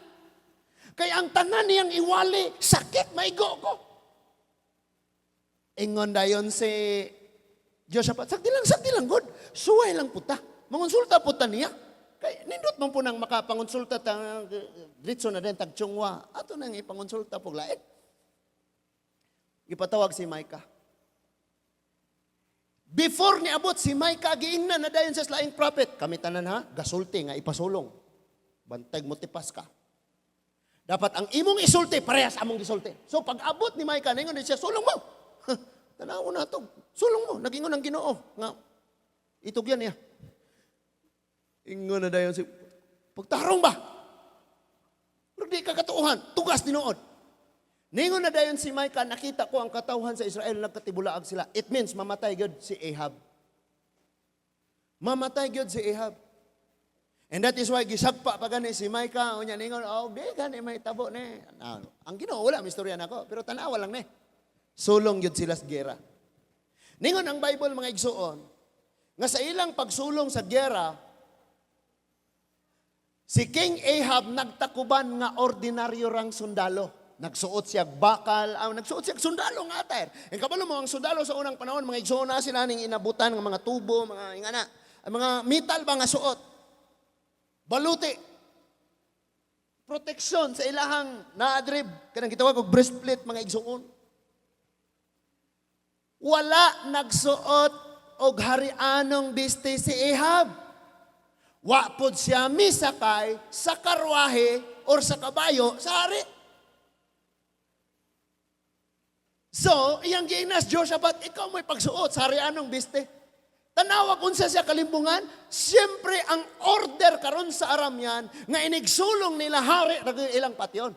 Kay ang tanan niyang iwali, sakit, maigo ko." Ingon dayon si Josaphat, Sagdi lang, good. Suway lang puta. Mangonsulta puta niya. Kay nindot man po nang makapangonsulta ta diretso na din tag Chungwa. Ato nang ipangonsulta pug lain." Gipatawag si Micah. Before niabot si Micah, giingnan na dayon sa laing prophet, "Kami tanan ha, gasulti nga ipasulong. Bantag mo tipas ka. Dapat ang imong isulti, parehas among gisulti." So pag abot ni Micah, ningon siya, "Sulong mo. Tanaw na to. Sulong mo. Nagingon ang Ginoo nga itugyan niya." Ingon na dayon si, "Pagtarong ba? Pero di ka katuohan, tugas tinuod." Ningon na dayon si Micah, "Nakita ko ang katawhan sa Israel, nagkatibulaag sila." It means mamatay gyud si Ahab. Mamatay gyud si Ahab. And that is why gisagpa pa gani si Micah, unya ningon, "Oh, di gani may tabo ni." Ah, ang Ginoo wala mistorya nako, pero tanawa lang ni. Sulong gyud sila sa gera. Ningon ang Bible, mga igsuon, nga sa ilang pagsulong sa gera, si King Ahab nagtakuban nga ordinaryo rang sundalo. Nagsuot siya bakal, ah, nagsuot siya sundalo nga attire. Ang kabalo mo, ang sundalo sa unang panahon, mga igsuon na sila ning inabutan ng mga tubo, mga ingana, ang mga metal ba nga suot. Baluti. Proteksyon sa ilahang naadrib. Kanang gitawag og breastplate, mga igsuon. Wala nagsuot og harianong biste si Ahab. Wa pod siya misakay sa karwahe or sa kabayo sa hari. So, iyang giingnas, "Josaphat, ikaw mo'y pagsuot sa harianong biste." Tanawa kung sa siya kalimbungan, siyempre ang order karon sa Aramean nga inigsulong nila hari ra gyud ilang patyon.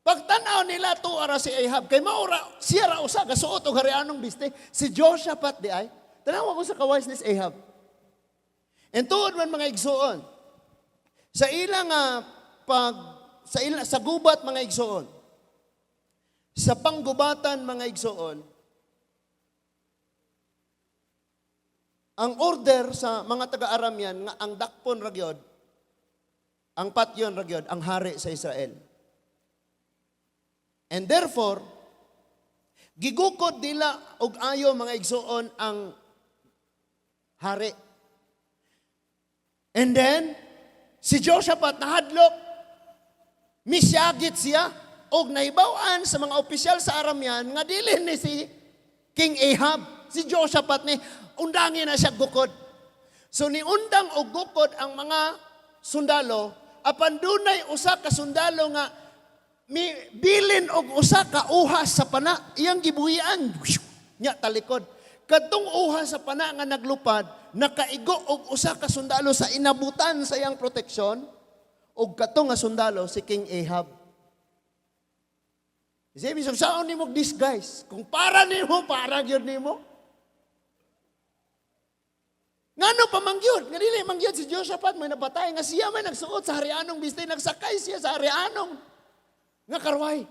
Pagtanaw nila tuwa ra si Ahab kay maura siya ra usa gasuot og harianong biste, si Josaphat di ay. Tanawa ko sa kawise ni si Ahab. And tuod man, mga igsuon, sa ilang pag sa ila, sa gubat, mga igsuon, sa panggubatan, mga igsuon, ang order sa mga taga-Aramean nga ang dakpon ra gyud Ang patyon ra gyud ang hari sa Israel. And therefore, gigukod nila og ayo, mga igsuon, ang hari. And then, si Joshaphat nahadlok, misyagit siya, og nahibaw-an sa mga opisyal sa Aramean nga dili ni si King Ahab. Si Joshaphat ni, undangi na siya gukod. So niundang og gukod ang mga sundalo, apan dunay usa ka sundalo nga mi bilin og usa ka uhas sa pana, iyang gibuhian nya talikod. Kadtong uhas sa pana nga naglupad, nakaigo og usa ka sundalo sa inabutan sa iyang proteksyon, og kadto nga sundalo si King Ahab. Sabi, so saon nimo disguise? Kung para nimo, para gyud nimo. Ngano pa man gyud? Nga dili man gyud si Joshaphat may napatay nga siya may nagsuot sa harianong bisti, nagsakay siya sa harianong nga karwahe.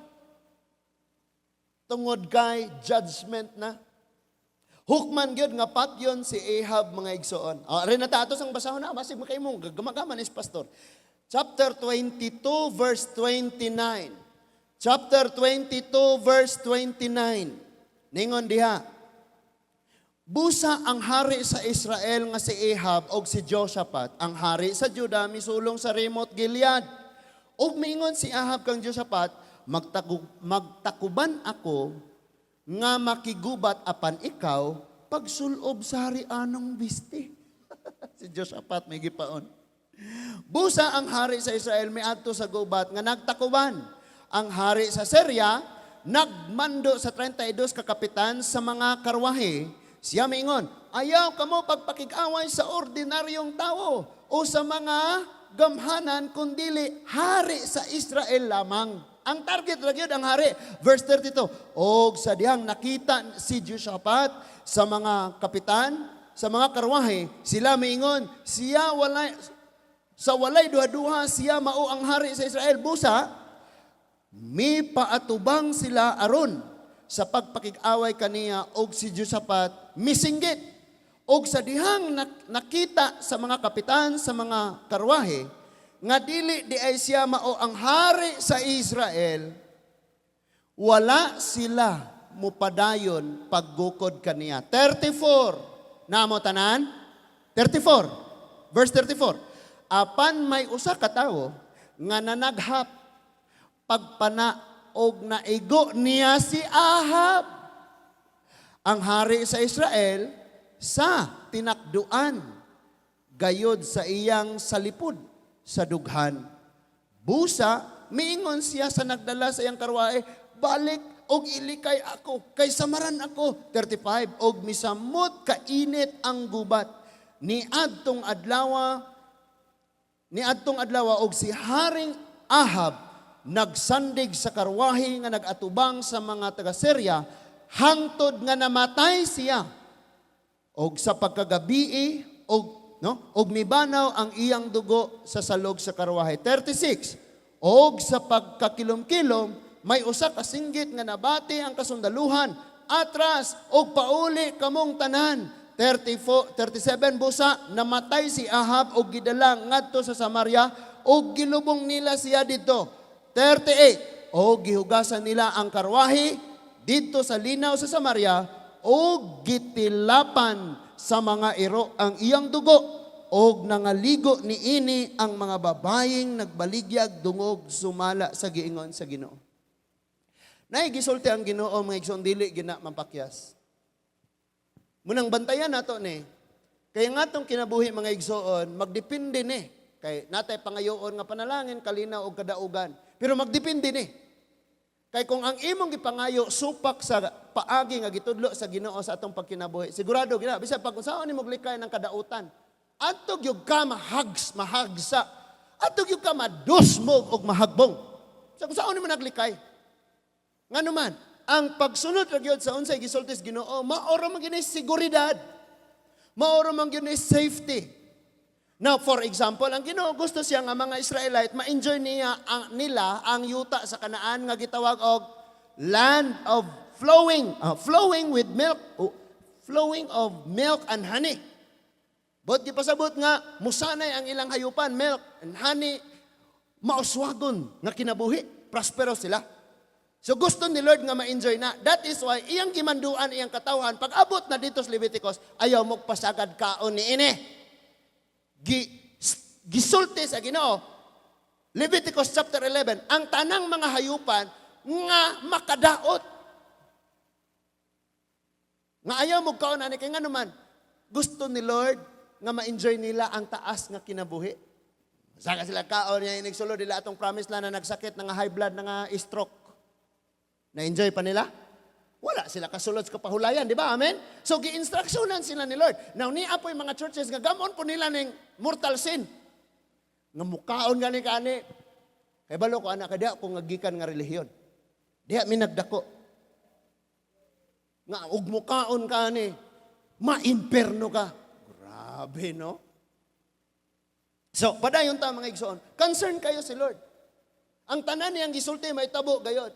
Tungod kay judgment na. Hukman gyud nga patyon si Ahab, mga igsoon. Oh, rin na ta ato sang basahon na basig makaimong gamagaman is pastor. Chapter 22 verse 29. Chapter 22 verse 29. Ningon diha. Busa ang hari sa Israel nga si Ahab og si Joshaphat, ang hari sa Juda, misulong sa Ramoth Gilead. Og miingon si Ahab kang Joshaphat, "Magtakuban ako nga makigubat apan ikaw pagsulob sa harianong bisti." Si Joshaphat may gipaon. Busa ang hari sa Israel miadto sa gubat nga nagtakuban. Ang hari sa Syria nagmando sa 32 ka kapitan sa mga karwahe. Siya miingon, "Ayaw kamo pagpakig-away sa ordinaryong tao o sa mga gamhanan kundili hari sa Israel lamang." Ang target ra gyud ang hari. Verse 32. Og sa dihang nakita si Joshaphat sa mga kapitan, sa mga karwahe, sila miingon, "Siya walay sa walay duha-duha, siya mao ang hari sa Israel." Busa, mi paatubang sila aron sa pagpakig-away kaniya og si Josaphat misinggit. Og sa dihang nakita sa mga kapitan sa mga karwahe nga dili di ay siya mao ang hari sa Israel, wala sila mupadayon paggukod kaniya. 34. Namo tanan? 34. Verse 34. Apan may usa ka tawo nga nanaghap pagpana og naigo niya si Ahab, ang hari sa Israel, sa tinakduan gayod sa iyang salipod sa dughan. Busa, miingon siya sa nagdala sa iyang karwahe, "Balik og ilikay ako, kay samaran ako." 35, og misamot kainit ang gubat. Ni adtong adlaw og si Haring Ahab nagsandig sa karwahe nga nag-atubang sa mga taga-Syria hangtod nga namatay siya. Og sa pagkagabii og no og mibanaw ang iyang dugo sa salog sa karwahe. 36. Og sa pagkakilom-kilom may usa ka singgit nga nabati ang kasundaluhan, "Atras og pauli kamong tanan." 34, 37. Busa namatay si Ahab og gidala ngadto sa Samaria og gilubong nila siya didto. 38. Og gihugasan nila ang karwahe didto sa linaw sa Samaria og gitilapan sa mga iro ang iyang dugo og nangaligo niini ang mga babayeng nagbaligyag dungog sumala sa giingon sa Ginoo. Nay gisulti ang Ginoo, mga igsoon, dili gina mapakyas. Munang bantayan nato ni. Kaya nga tong kinabuhi, mga igsoon, magdepende ni. Kay natay pangayoon nga panalangin, kalinaw og kadaugan. Pero magdepende ni. Kay kung ang imong gipangayo supak sa paagi nga gitudlo sa Ginoo sa atong pagkinabuhi, sigurado gina bisan pag unsaon nimo likay ng kadautan, adto gyud ka mahagsa. Adto gyud ka madusmog og mahagbong. Sa kung saon nimo naglikay. Ngano man, ang pagsunod ra gyud sa unsay gisulti sa Ginoo, mao ra man gyud ni seguridad. Mao ra man gyud ni safety. Now, for example, ang Ginoo gusto siya nga mga Israelite ma-enjoy niya ang nila ang yuta sa Kanaan nga gitawag og land of flowing with milk, oh, flowing of milk and honey. But gipasabot nga musanay ang ilang hayupan, milk and honey. Mauswagon nga kinabuhi. Prosperous sila. So gusto ni Lord nga ma-enjoy na. That is why iyang gimanduan iyang katawhan pag abot na dito sa Leviticus, ayaw mo pasagad kaon ni ini. Gisulti sa Ginoo, Leviticus chapter 11, ang tanang mga hayupan nga makadaot. Nga ayaw mo kaon ani kay ngano man gusto ni Lord nga ma-enjoy nila ang taas nga kinabuhi. Saka sila kaon niya inig sulod nila atong promise land na nagsakit na nga high blood na nga stroke. Na-enjoy pa nila? Wala sila kasulod sa kapahulayan, di ba? Amen? So, gi-instructionan sila ni Lord. Now, naa poy mga churches nga gamon po nila ning mortal sin. Nga mukaon gani kani. Kay balo ko anak, kay ko nga gikan nga relihiyon. Diha mi nagdako. Nga og mukaon kani, maimperno ka. Grabe, no? So, padayon ta, mga igsoon. Concern kayo si Lord. Ang tanan niyang gisulti may tabo gayod.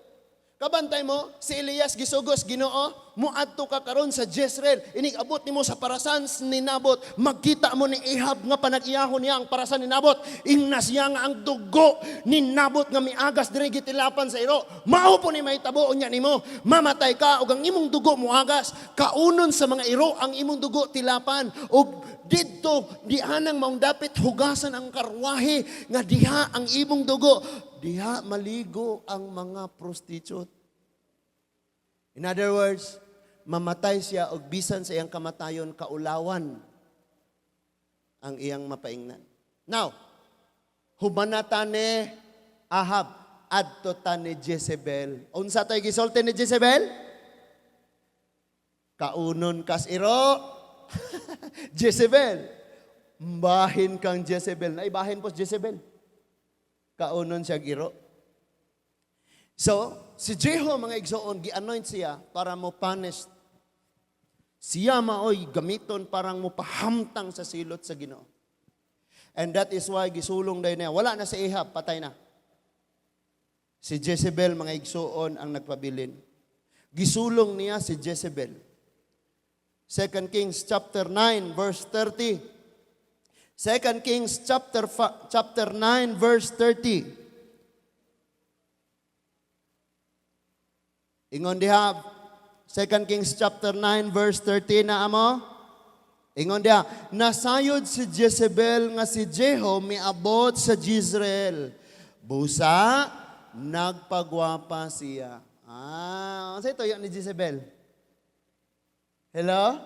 Kabantay mo, si Elias gisugos Ginoo, muadto ka karon sa Jezreel. Inig abot nimo sa parasan ni Nabot, magkita mo ni Ahab nga panag-iyahon niya ang parasan ni Nabot. Ingna siya nga ang dugo ni Nabot nga miagas diri gitilapan sa iro. Mao po ni mahitabo unya nimo. Mamatay ka ug ang imong dugo moagas. Kaunon sa mga iro ang imong dugo tilapan. Ug didto dihanang maong dapit hugasan ang karwahe nga diha ang imong dugo. Diha maligo ang mga prostitute. In other words, mamatay siya og bisan sa iyang kamatayon kaulawan ang iyang mapaingnan. Now, humanata ni Ahab, adto ta ni Jezebel. Unsa to'y gisulti ni Jezebel? Kaunon kas iro. Jezebel. Bahin kang Jezebel. Naibahin po si Jezebel. Kaunon siya iro. So, si Jehu, mga igsoon, gi-anoint siya para mo punish. Siya maoy gamiton parang mo pahamtang sa silot sa Ginoo. And that is why gisulong dayon niya. Wala na si Ahab, patay na. Si Jezebel, mga igsoon, ang nagpabilin. Gisulong niya si Jezebel. 2 Kings chapter 9 verse 30. 2 Kings chapter 9 verse 30. Ingon diha, 2 Kings chapter 9 verse 30 na amo. Ingon diha, nasayod si Jezebel nga si Jehu miabot sa Jezreel. Busa, nagpagwapa siya. Ah, unsa ito ni Jezebel? Hello?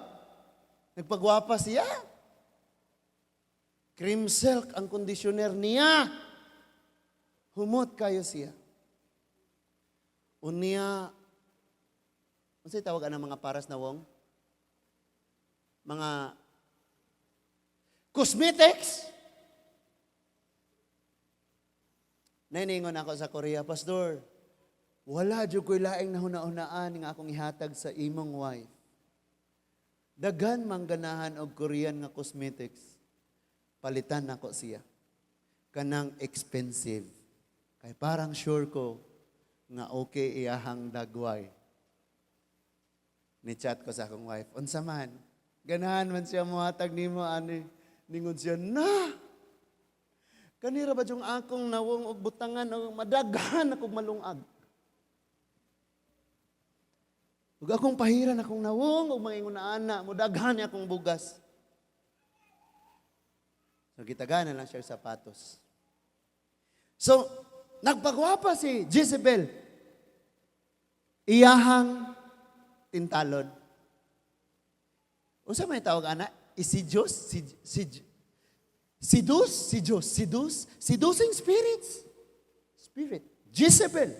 Nagpagwapa siya. Cream silk ang conditioner niya. Humot kayo siya. Unya, unsay tawag ang mga paras na wong? Mga cosmetics. Nainingon ako sa Korea, "Pastor, wala jud ko'y laing nahuna-hunaan nga akong ihatag sa imong wife. Daghan mangganahan og Korean nga cosmetics. Palitan nako siya. Kanang expensive. Kay parang sure ko nga okay iyahang dagway." Ni-chat ko sa akong wife, "Unsa man? Ganahan man siya mohatag nimo ani." Ningon siya, "Na! Kanira ba yung akong nawong og butangan og madaghan akong malungag? Ug akong pahiran akong nawong og mga ingon ana, modaghan ni akong bugas." So gitagaan na lang siya og sapatos. So, nagpagwapa si Jezebel. Iyahang tintalon. Unsa may tawag ana? Isi Diyos? Si, seduce? Si Diyos. Seduce? Seducing spirits. Spirit. Jezebel.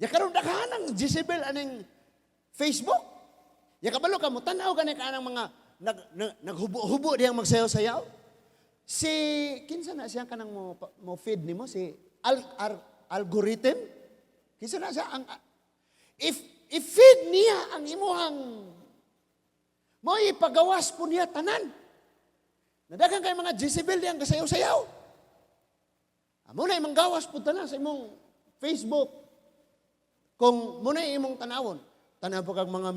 Ya karon daghan ang Jezebel aning Facebook. Ya kabalo ka mo tan-aw gani ka anang mga naghubo-hubo diyang magsayaw-sayaw. Si kinsa na siya kanang mo feed nimo si algorithm? Kinsa na siya ang if feed niya ang imuhang mo ipagawas po niya tanan. Nadaghan kay mga Jezebel diyang kasayaw-sayaw. Amo na imong gawas po tanan sa imong Facebook. Kung mo na imong tanawon, tanaw po kag mga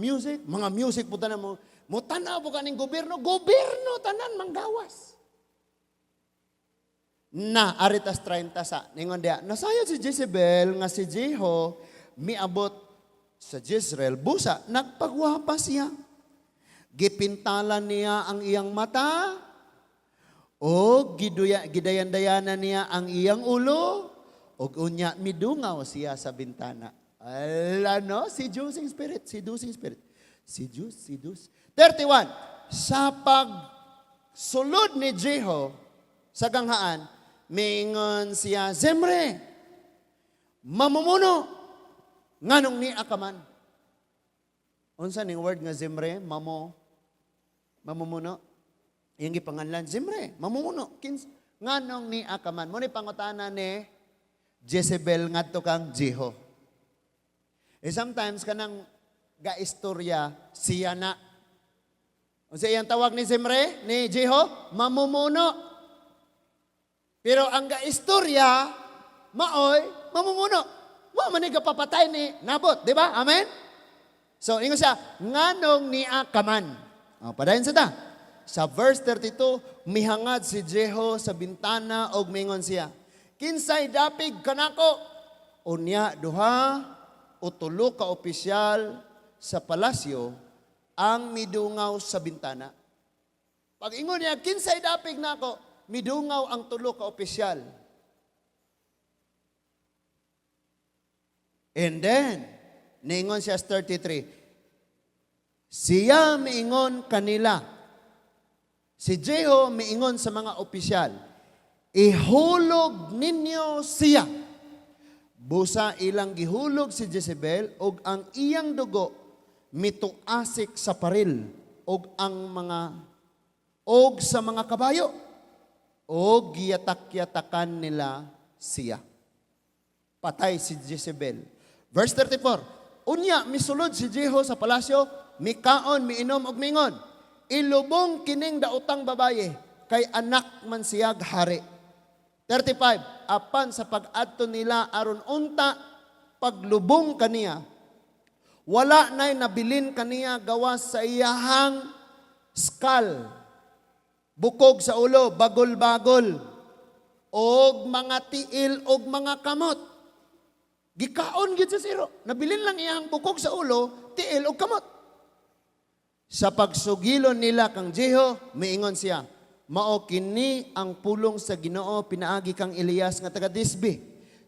music po tanan mo, mo tanaw po kaning gobyerno, gobyerno tanan manggawas. Na ari tas 30 sa ningon diya, nasayod si Jezebel nga si Jeho miabot sa Jezreel, busa nagpagwapa siya. Gipintalan niya ang iyang mata, o giduya, gidayan-dayanan niya ang iyang ulo, og unya midungaw siya sa bintana. Ala no, seducing spirit, seducing spirit. Seduce, seduce. 31. Sa pagsulod ni Jeho sa ganghaan, mingon siya, "Zimri, mamumuno, nganong nia ka man?" Unsa ning word nga Zimri? Mamumuno? Iyang gipanganlan, "Zimri, mamumuno. Nganong nia ka man?" Mao ni pangutana ni Jezebel ngadto kang Jeho. Eh sometimes kanang gaistorya siya na. Unsa iyang tawag ni Zimri, ni Jeho? Mamumuno. Pero ang gaistorya maoy mamumuno. Mao man ni gapapatay ni Nabot, di ba? Amen? So, ingon siya, "Nganong nia ka man?" O, padayon sa ta. Sa verse 32, mihangad si Jeho sa bintana og mingon siya, "Kinsay dapig kanako?" Unya duha o tulo ka opisyal sa palasyo ang midungaw sa bintana. Pag ingon niya, "Kinsay dapig nako?" midungaw ang tulo ka opisyal. And then, niingon siya sa 33, siya miingon kanila. Si Jeho miingon sa mga opisyal, "Ihulog ninyo siya." Busa ilang gihulog si Jezebel og ang iyang dugo mituasik sa paril og ang mga og sa mga kabayo og giyatak-yatakan nila siya. Patay si Jezebel. Verse 34. Unya misulod si Jeho sa palasyo, mikaon, miinom og mingon, "Ilubong kining daotang babaye kay anak man siyag hari." 35. Apan sa pag-adto nila aron unta paglubong kaniya, wala na'y nabilin kaniya gawas sa iyahang skull, bukog sa ulo, bagol-bagol, og mga tiil og mga kamot. Gikaon gid sa siro. Nabilin lang iyang bukog sa ulo, tiil og kamot. Sa pagsugilon nila kang Jeho, miingon siya, "Mao kini ang pulong sa Ginoo pinaagi kang Elias nga taga Tisbe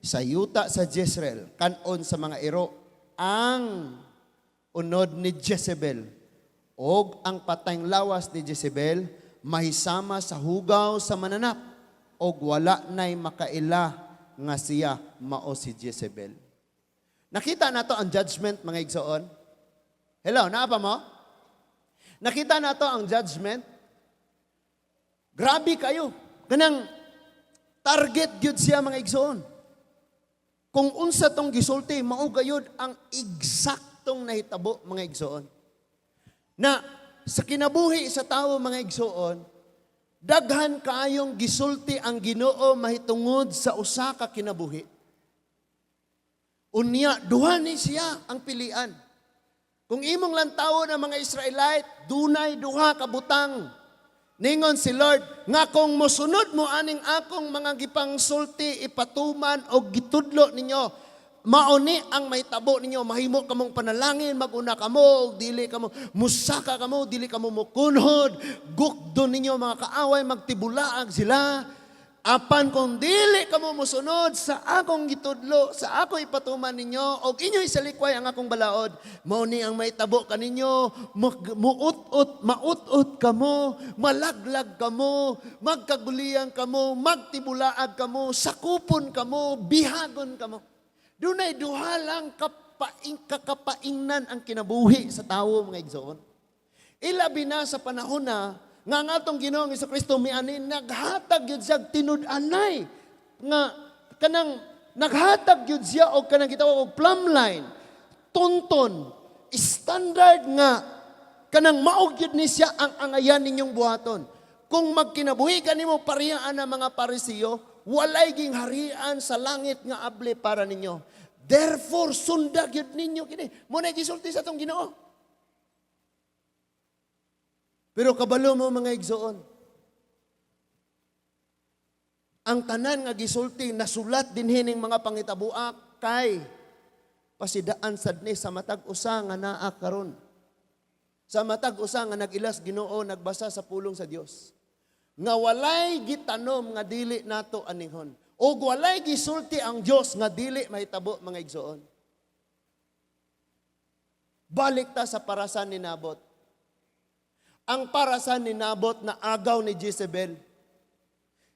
sa yuta sa Jezreel, kanon sa mga iro ang unod ni Jezebel og ang patayng lawas ni Jezebel mahisama sa hugaw sa mananap og wala nay makaila nga siya mao si Jezebel." Nakita nato ang judgment, mga igsoon? Hello, naa pa mo? Nakita nato ang judgment? Grabe kayo. Kanang target gyud siya, mga igsoon. Kung unsa tong gisulti, mao gayud ang eksaktong nahitabo, mga igsoon. Na sa kinabuhi sa tawo, mga igsoon, daghan kaayong gisulti ang Ginoo mahitungod sa usa ka kinabuhi. Unya duha ni siya ang pilian. Kung imong lantawon ang mga Israelite, dunay duha ka butang. Ningon si Lord, nga kung mosunod mo aning akong mga gipangsulti, ipatuman o gitudlo ninyo, mauni ang mahitabo ninyo, mahimo kamong panalangin, maguna kamo, og dili kamo, musaka kamo, dili kamo mukunhod, gukdon ninyo mga kaaway, magtibulaag sila. Apan kung dili kamo mosunod sa akong gitudlo, sa ako ipatuman ninyo, og inyo isalikway ang akong balaod, mao ni ang mahitabo kaninyo, muut-ut, maut-ut kamo, malaglag kamo, magkaguliyang kamo, magtibulaag kamo, sakupon kamo, bihagon kamo. Dunay duha lang kakapaingnan ang kinabuhi sa tawo, mga igsoon. Ilabi na sa panahon na nga ang atong Ginoong Kristo miani, naghatag gyud siya tinud-anay nga kanang naghatag gyud siya og kanang gitawag og plumb line, tunton, standard nga kanang mao gyud ni siya ang angayan ninyong buhaton. Kung magkinabuhi kanimo pareha ana mga Parisiyo, walay gingharian sa langit nga able para ninyo. Therefore, sunda gyud ninyo kini. Mao na gisulti sa atong Ginoo. Pero kabalo mo, mga igsoon, Ang tanan nga gisulti nasulat dinhi ning mga panghitaboa kay pasidaan sad ni sa matag usa nga naa karon. Sa matag usa nga nag-ilas Ginoo, nagbasa sa pulong sa Dios. Nga walay gitanom nga dili nato anihon. O walay gisulti ang Dios nga dili mahitabo, mga igsoon. Balik ta sa parasan ni Nabot. Ang parasan ni Nabot na agaw ni Jezebel.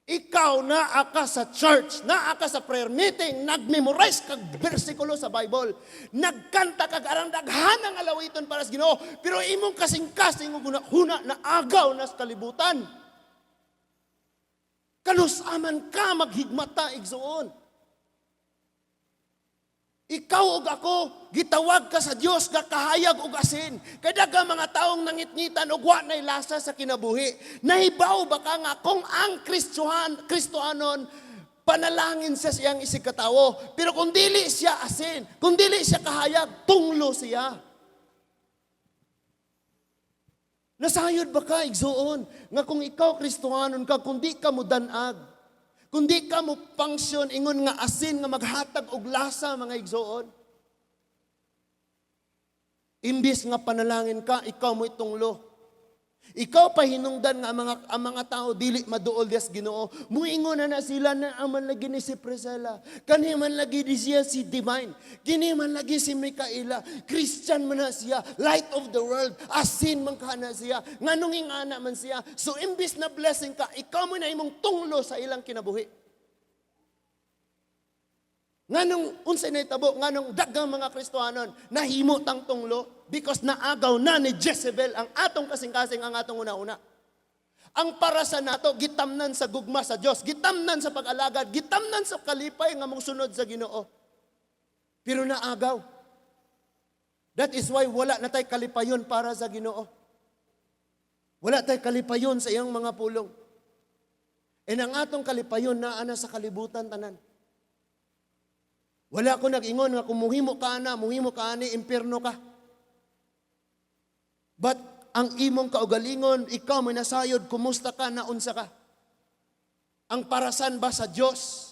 Ikaw naa ka sa church, naa ka sa prayer meeting, nag-memorize kag bersikulo sa Bible, nagkanta kag arang daghan ang alawiton para sa Ginoo, pero imong kasing-kasing ug huna na agaw na sa kalibutan. Kanus-a man ka maghigmata, igsuon? Ikaw ug ako, gitawag ka sa Dios nga kahayag ug asin. Kay daghang mga taong nangitngitan ug wa nay lasa sa kinabuhi. Nahibaw ba ka nga kung ang Kristohanon, panalangin sa siyang isig katawo? Pero kung dili siya asin, kung dili siya kahayag, tunglo siya. Nasayod ba ka, igsuon, nga kung ikaw Kristohanon ka, kung di ka mo danag, kung di ka mo function ingon nga asin nga maghatag og lasa, mga igsuon? Imbis nga panalangin ka, ikaw mo itunglo. Ikaw pa hinungdan nga ang mga tao dili maduol dias Ginoo. Muingon na na sila na aman lagi ni si Priscilla. Kani man lagi di siya si Divine. Kini man lagi si Micaela. Christian man na siya, light of the world. Asin man ka na siya. Nganong ingana man siya? So imbis na blessing ka, ikaw mo na imong tunglo sa ilang kinabuhi. Nganong unsay nahitabo? Nganong daghang mga Kristohanon nahimo tang tunglo? Because naagaw na ni Jezebel ang atong kasing-kasing, ang atong una-una. Ang para sa nato gitamnan sa gugma sa Dios, gitamnan sa pag-alagad, gitamnan sa kalipay nga mosunod sa Ginoo. Pero naagaw. That is why wala na tay kalipayon para sa Ginoo. Wala tay kalipayon sa iyang mga pulong. And ang atong kalipayon naa na sa kalibutan tanan. Wala ko nag-ingon nga kung muhimo ka na, muhimo ka ani, impierno ka. But ang imong kaugalingon, ikaw may nasayod, kumusta ka, naunsa ka? Ang parasan ba sa Dios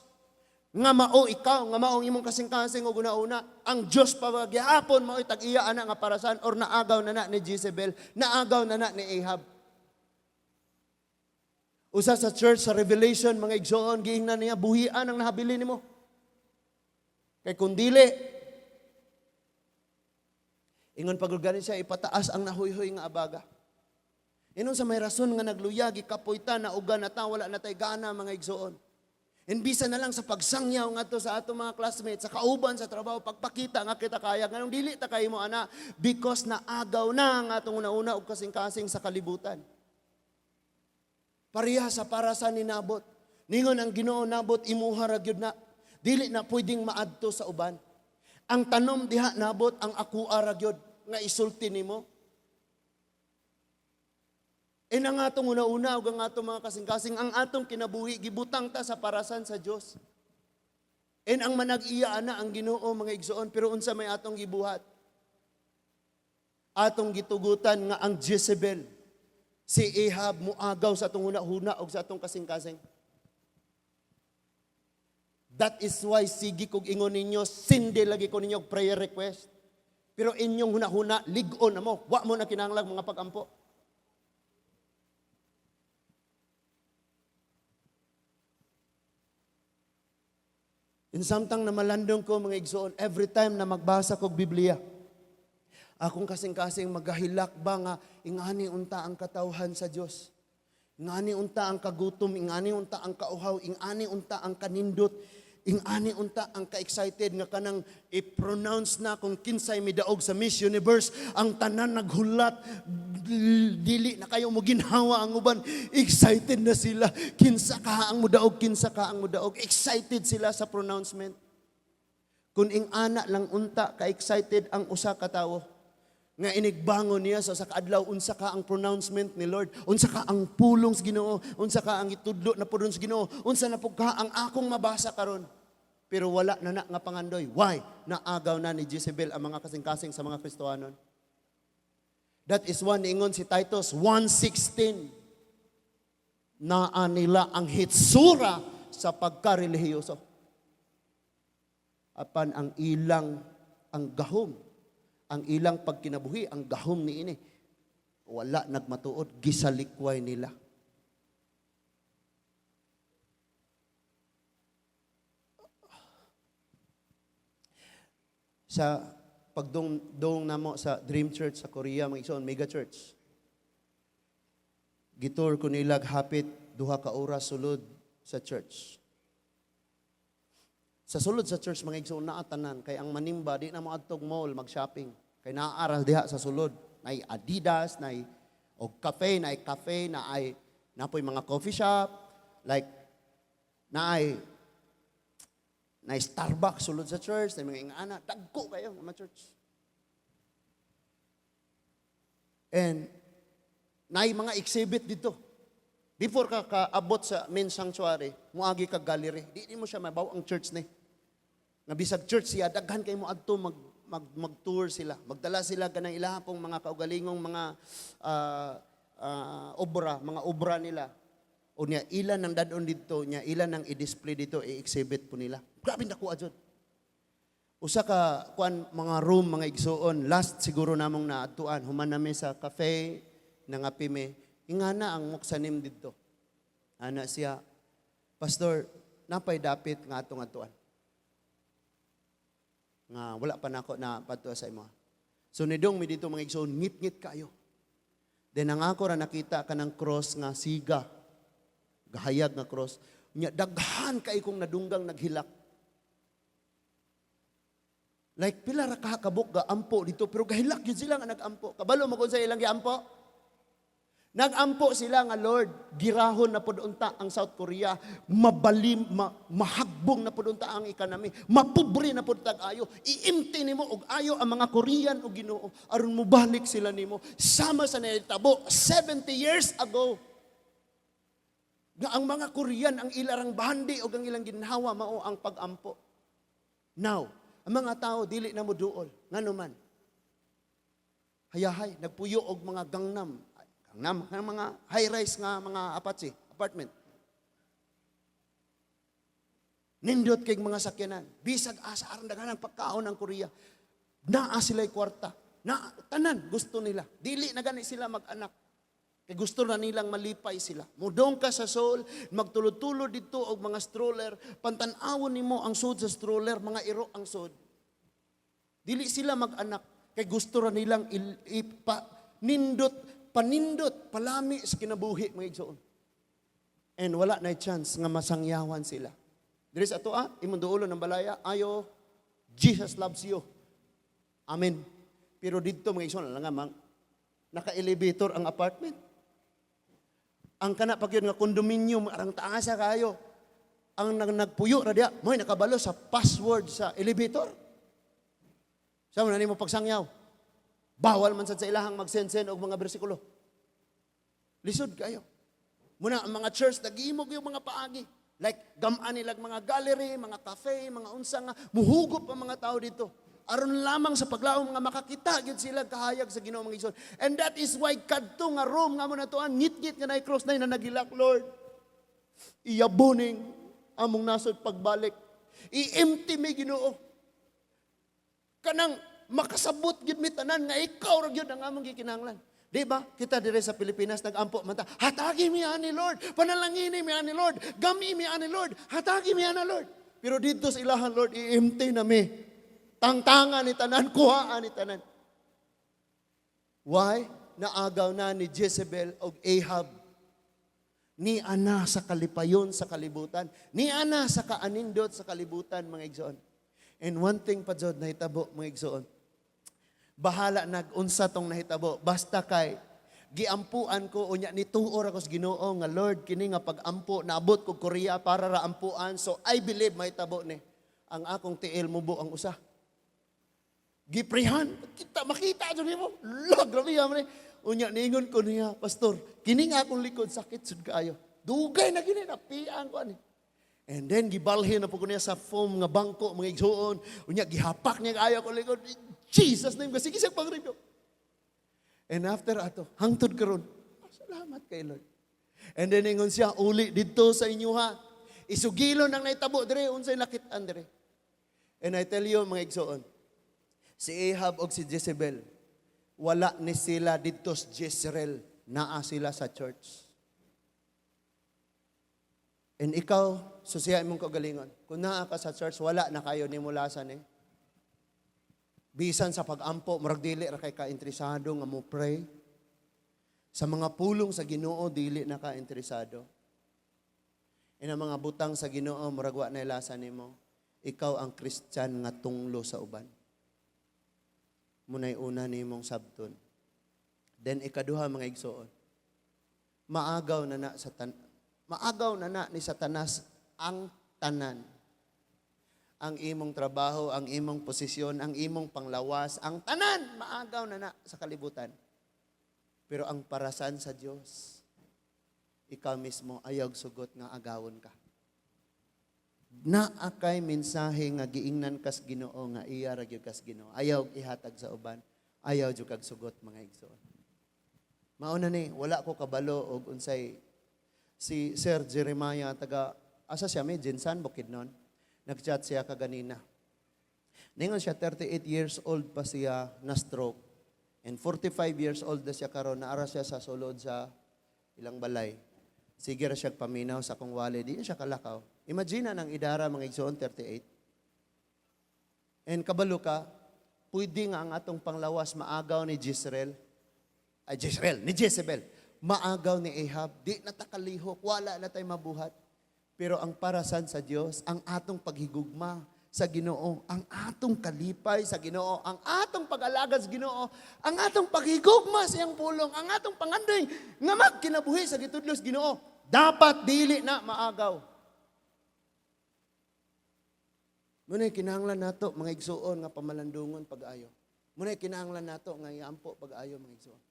nga mao ikaw, nga mao ang imong kasing-kasing ug una-una, ang Dios pa ba gyapon mao'y tag-iya ana nga parasan or naagaw na na ni Jezebel, naagaw na na ni Ahab? Usa sa church sa Revelation, mga igsoon, giingnan niya, buhian ang nahabilin nimo. Kay kung dili, ingon pag gani siya, ipataas ang nahuyhoy nga abaga. Ingon sa may rason nga nagluya, gikapoy ta, nauga na ta, wala na tay gana, mga igsoon. Imbisa na lang sa pagsangyaw ngadto sa atong mga classmates, sa kauban sa trabaho, pagpakita nga kita kaya, nganong dili ta kayo mo ana? Because naagaw na ang atong una-una og kasing-kasing sa kalibutan. Pareha sa para sa ni Nabot. Ningon ang Ginoo, "Nabot, imuha ra gyud na. Dili na pwedeng maadto sa uban." Ang tanom diha, Nabot, ang akua ra gyud nga isulti nimo. E ang atong una-una ug ang atong mga kasing-kasing, ang atong kinabuhi gibutang ta sa parasan sa Dios. And ang manag-iya ana ang Ginoo, mga igsoon, pero unsa may atong gibuhat? Atong gitugutan nga ang Jezebel, si Ahab, muagaw sa atong huna-huna ug sa atong kasing-kasing. That is why sige kog ingon ninyo, sindi lagi ko ninyo og prayer request. Pero inyong huna-huna, lig-on na mo. Wa mo na kinahanglan mga pagampo. In samtang na malandong ko, mga igsoon, every time na magbasa kog Biblia, akong kasing-kasing magahilak ba nga ingani unta ang katawhan sa Dios. Ingani unta ang kagutom, ingani unta ang kauhaw, ingani unta ang kanindot, ingani unta ang ka-excited nga kanang i-pronounce na kung kinsay midaog sa Miss Universe, ang tanan naghulat, dili na kayo mo ginhawa ang uban, excited na sila, kinsa ka ang mudaog, kinsa ka ang mudaog, excited sila sa pronouncement. Kung ing-ana lang unta ka-excited ang usa ka tawo, nga inigbangon niya sa kaadlaw, unsa ka ang pronouncement ni Lord, unsa ka ang pulong sa Ginoo, unsa ka ang itudlo na pulong sa Ginoo, unsa na pud ka ang akong mabasa karon? Pero wala na na nga pangandoy. Why? Naagaw na ni Jezebel ang mga kasing-kasing sa mga Kristohanon. That is one ingon si Titus 1:16. Naa nila ang hitsura sa sa pagkarelihiyoso. Apan ang ilang ang gahom, ang ilang pagkinabuhi, ang gahom niini, wala nagmatuod, gisalikway nila. Sa pagdong namo sa Dream Church sa Korea, mga igsoon, mega church. Gitour ko nila hapit 2 ka oras sulod sa church. Sa sulod sa church, mga igsoon, naa tanan kay ang manimba di na mo adtog mall mag-shopping kay naa ra diha sa sulod. Nay Adidas, nay og cafe, nay cafe, naay napoy mga coffee shop, like naay na Starbucks sulod sa church, na mga ingana, dagko kayo mga church. And naay mga exhibit dito. Before ka kaabot sa main sanctuary, muagi ka gallery. Di mo siya mabaw ang church ni. Nga bisag church siya, daghan kay mo adto mag mag mag-tour sila. Magdala sila kanang ilaha pong mga kaugalingong mga obra, mga obra nila. O niya, ilan ang dadon dito, niya, ilan ang i-display dito, i-exhibit po nila. Grabe nakuha dyan. Usa ka kuan mga room, mga igsuon, last siguro namong naadtuan, human nami sa cafe, nangapi mi, ingana ang muksanim didto. Ana siya, "Pastor, napay dapit nga atong adtuan. Nga wala pa nako na padtua sa imo." So nidong mi dito, mga igsuon, ngit-ngit kayo. Then ang ako ra nakita kanang cross nga siga, gahayag nga cross. Nya daghan kay kong nadunggang naghilak. Like pila ra ka kabuk ga ampo dito pero gahilak yun sila nga nag-ampo. Kabalo mo kung sa ilang giampo? Nag-ampo sila nga, "Lord, girahon na pud unta ang South Korea, mabalim, mahagbong na pud unta ang economy, mapobre na pud tag ayo. I-empty nimo og ayo ang mga Korean o Ginoo aron mobalik sila nimo sama sa nahitabo 70 years ago." Nga ang mga Korean, ang ilarang bandi o ang ilang ginhawa mao ang pag-ampo. Now, ang mga tao dili na mo duol. Ngano man? Hayahay, nagpuyo og mga Gangnam. Gangnam, ang mga high-rise nga mga apache, apartment. Nindot kay mga sakyanan. Bisag asa aron daghan ang pagkaon ng Korea. Naa sila'y kwarta. Na tanan gusto nila. Dili na gani sila mag-anak. Kay gusto na nilang malipay sila. Mudong ka sa Seoul, magtulod-tulod dito og mga stroller, pantan-awon nimo ang sud sa stroller, mga iro ang sud. Dili sila mag-anak kay gusto ra nilang ipa, nindot, panindot, palami sa kinabuhi, mga igsoon. And wala na chance nga masangyawan sila. Diri sa ato ah, imong duolon ng balaya, ayo, Jesus loves you. Amen. Pero dito, mga igsoon, nga mang naka-elevator ang apartment. Ang kana pag yun nga condominium, arang taasa kayo. Ang nagpuyo ra diya, mo'y nakabalo sa password sa elevator. Sa mo na nimo pagsangyaw. Bawal man sad sa ilahang mag-send-send og mga bersikulo. Lisod kayo. Muna ang mga church nagimog yung mga paagi. Like gamaan nila mga gallery, mga cafe, mga unsa nga muhugop ang mga tao dito. Aron lamang sa paglaom nga makakita gyud sila kahayag sa Ginoo, mga igsoon. And that is why kadto nga room nga mo natuan ngit-ngit nga naay cross na nagilak, "Lord. Iyaboning among nasod pagbalik. I-empty mi, Ginoo. Kanang makasabot gyud mi tanan nga ikaw ra gyud ang among gikinahanglan." Di ba? Kita dire sa Pilipinas nag-ampo man ta. "Hatagi mi ani, Lord. Panalangini mi ani, Lord. Gami mi ani, Lord. Hatagi mi ana, Lord." Pero dito sa ilahan, "Lord, i-empty na mi. Tangtangan ni tanan, kuhaan ni tanan." Why? Naagaw na ni Jezebel og Ahab. Ni ana sa kalipayon sa kalibutan. Ni ana sa kaanindot sa kalibutan, mga igsoon. And one thing pa jud nahitabo, mga igsoon. Bahala nag-unsa tong nahitabo. Basta kay giampuan ko unya ni tuor ako sa Ginoo nga, "Lord, kini nga pag-ampo, naabot ko Korea para ra ampuan, so I believe mahitabo ni." Ang akong tiil mubo ang usa. Giprihan, kita makita jud nimo. La, grabe man ni. Unya niingon ko niya, "Pastor, kini nga akong likod sakit sud kaayo. Dugay na gini napiang ko ani." And then gibalhin na po ko niya sa foam nga bangko, mga igsuon. Unya gihapak niya kaayo akong likod. Jesus name, sige siya pangribyo. And after ato, hangtod karon, "Ah, salamat kay Lord." And then ingon siya, "Uli dito sa inyo ha. Isugilon ang nahitabo dire, unsay nakit-an dire. And I tell you, mga igsoon, si Ahab og si Jezebel, wala ni sila didto sa Jezreel, naa sila sa church. And ikaw, susiha imong kaugalingon. Kung naa ka sa church, wala na kayo ni mulasan eh. Bisan sa pag-ampo, murag dili ra kay ka interesado nga mo pray. Sa mga pulong sa Ginoo, dili na ka interesado. And ang mga butang sa Ginoo, murag wa na lasa nimo. Ikaw ang Christian nga tunglo sa uban. Muna'y una nimong sabton. Then ikaduha, mga igsoon. Maagaw na na ni Satanas ang tanan. Ang imong trabaho, ang imong posisyon, ang imong panglawas, ang tanan maagaw na na sa kalibutan. Pero ang parasan sa Dios, ikaw mismo ayaw sugot nga agawon ka. Naa kay mensahe nga giingnan kas Ginoo nga iya ra gyud kas Ginoo. Ayaw ihatag sa uban, ayaw jud kag sugot, mga igsoon. Mao na ni, wala ko kabalo og unsay si Sir Jeremiah, taga asa siya, may GenSan, Bukidnon. Nag-chat siya kaganina. Ningon siya, 38 years old pa siya na stroke. And 45 years old na siya karon, naara siya sa sulod sa ilang balay. Sige ra siya paminaw sa akong wali, di na siya kalakaw. Imagine na ng idara, mga igsoon, 38. And kabalo ka, pwede nga ang atong panglawas maagaw ni Jezreel, ay Jezreel, ni Jezebel, maagaw ni Ahab, di na ta kalihok, wala na tay mabuhat. Pero ang parasan sa Dios, ang atong paghigugma sa Ginoo, ang atong kalipay sa Ginoo, ang atong pag-alagad sa Ginoo, ang atong paghigugma sa iyang pulong, ang atong pangandoy nga magkinabuhi sa gitudlo sa Ginoo, dapat dili na maagaw. Muna'y kinahanglan nato, mga igsuon, nga pamalandungon pag-ayo. Muna'y kinahanglan nato nga iampo pag-ayo, mga igsuon.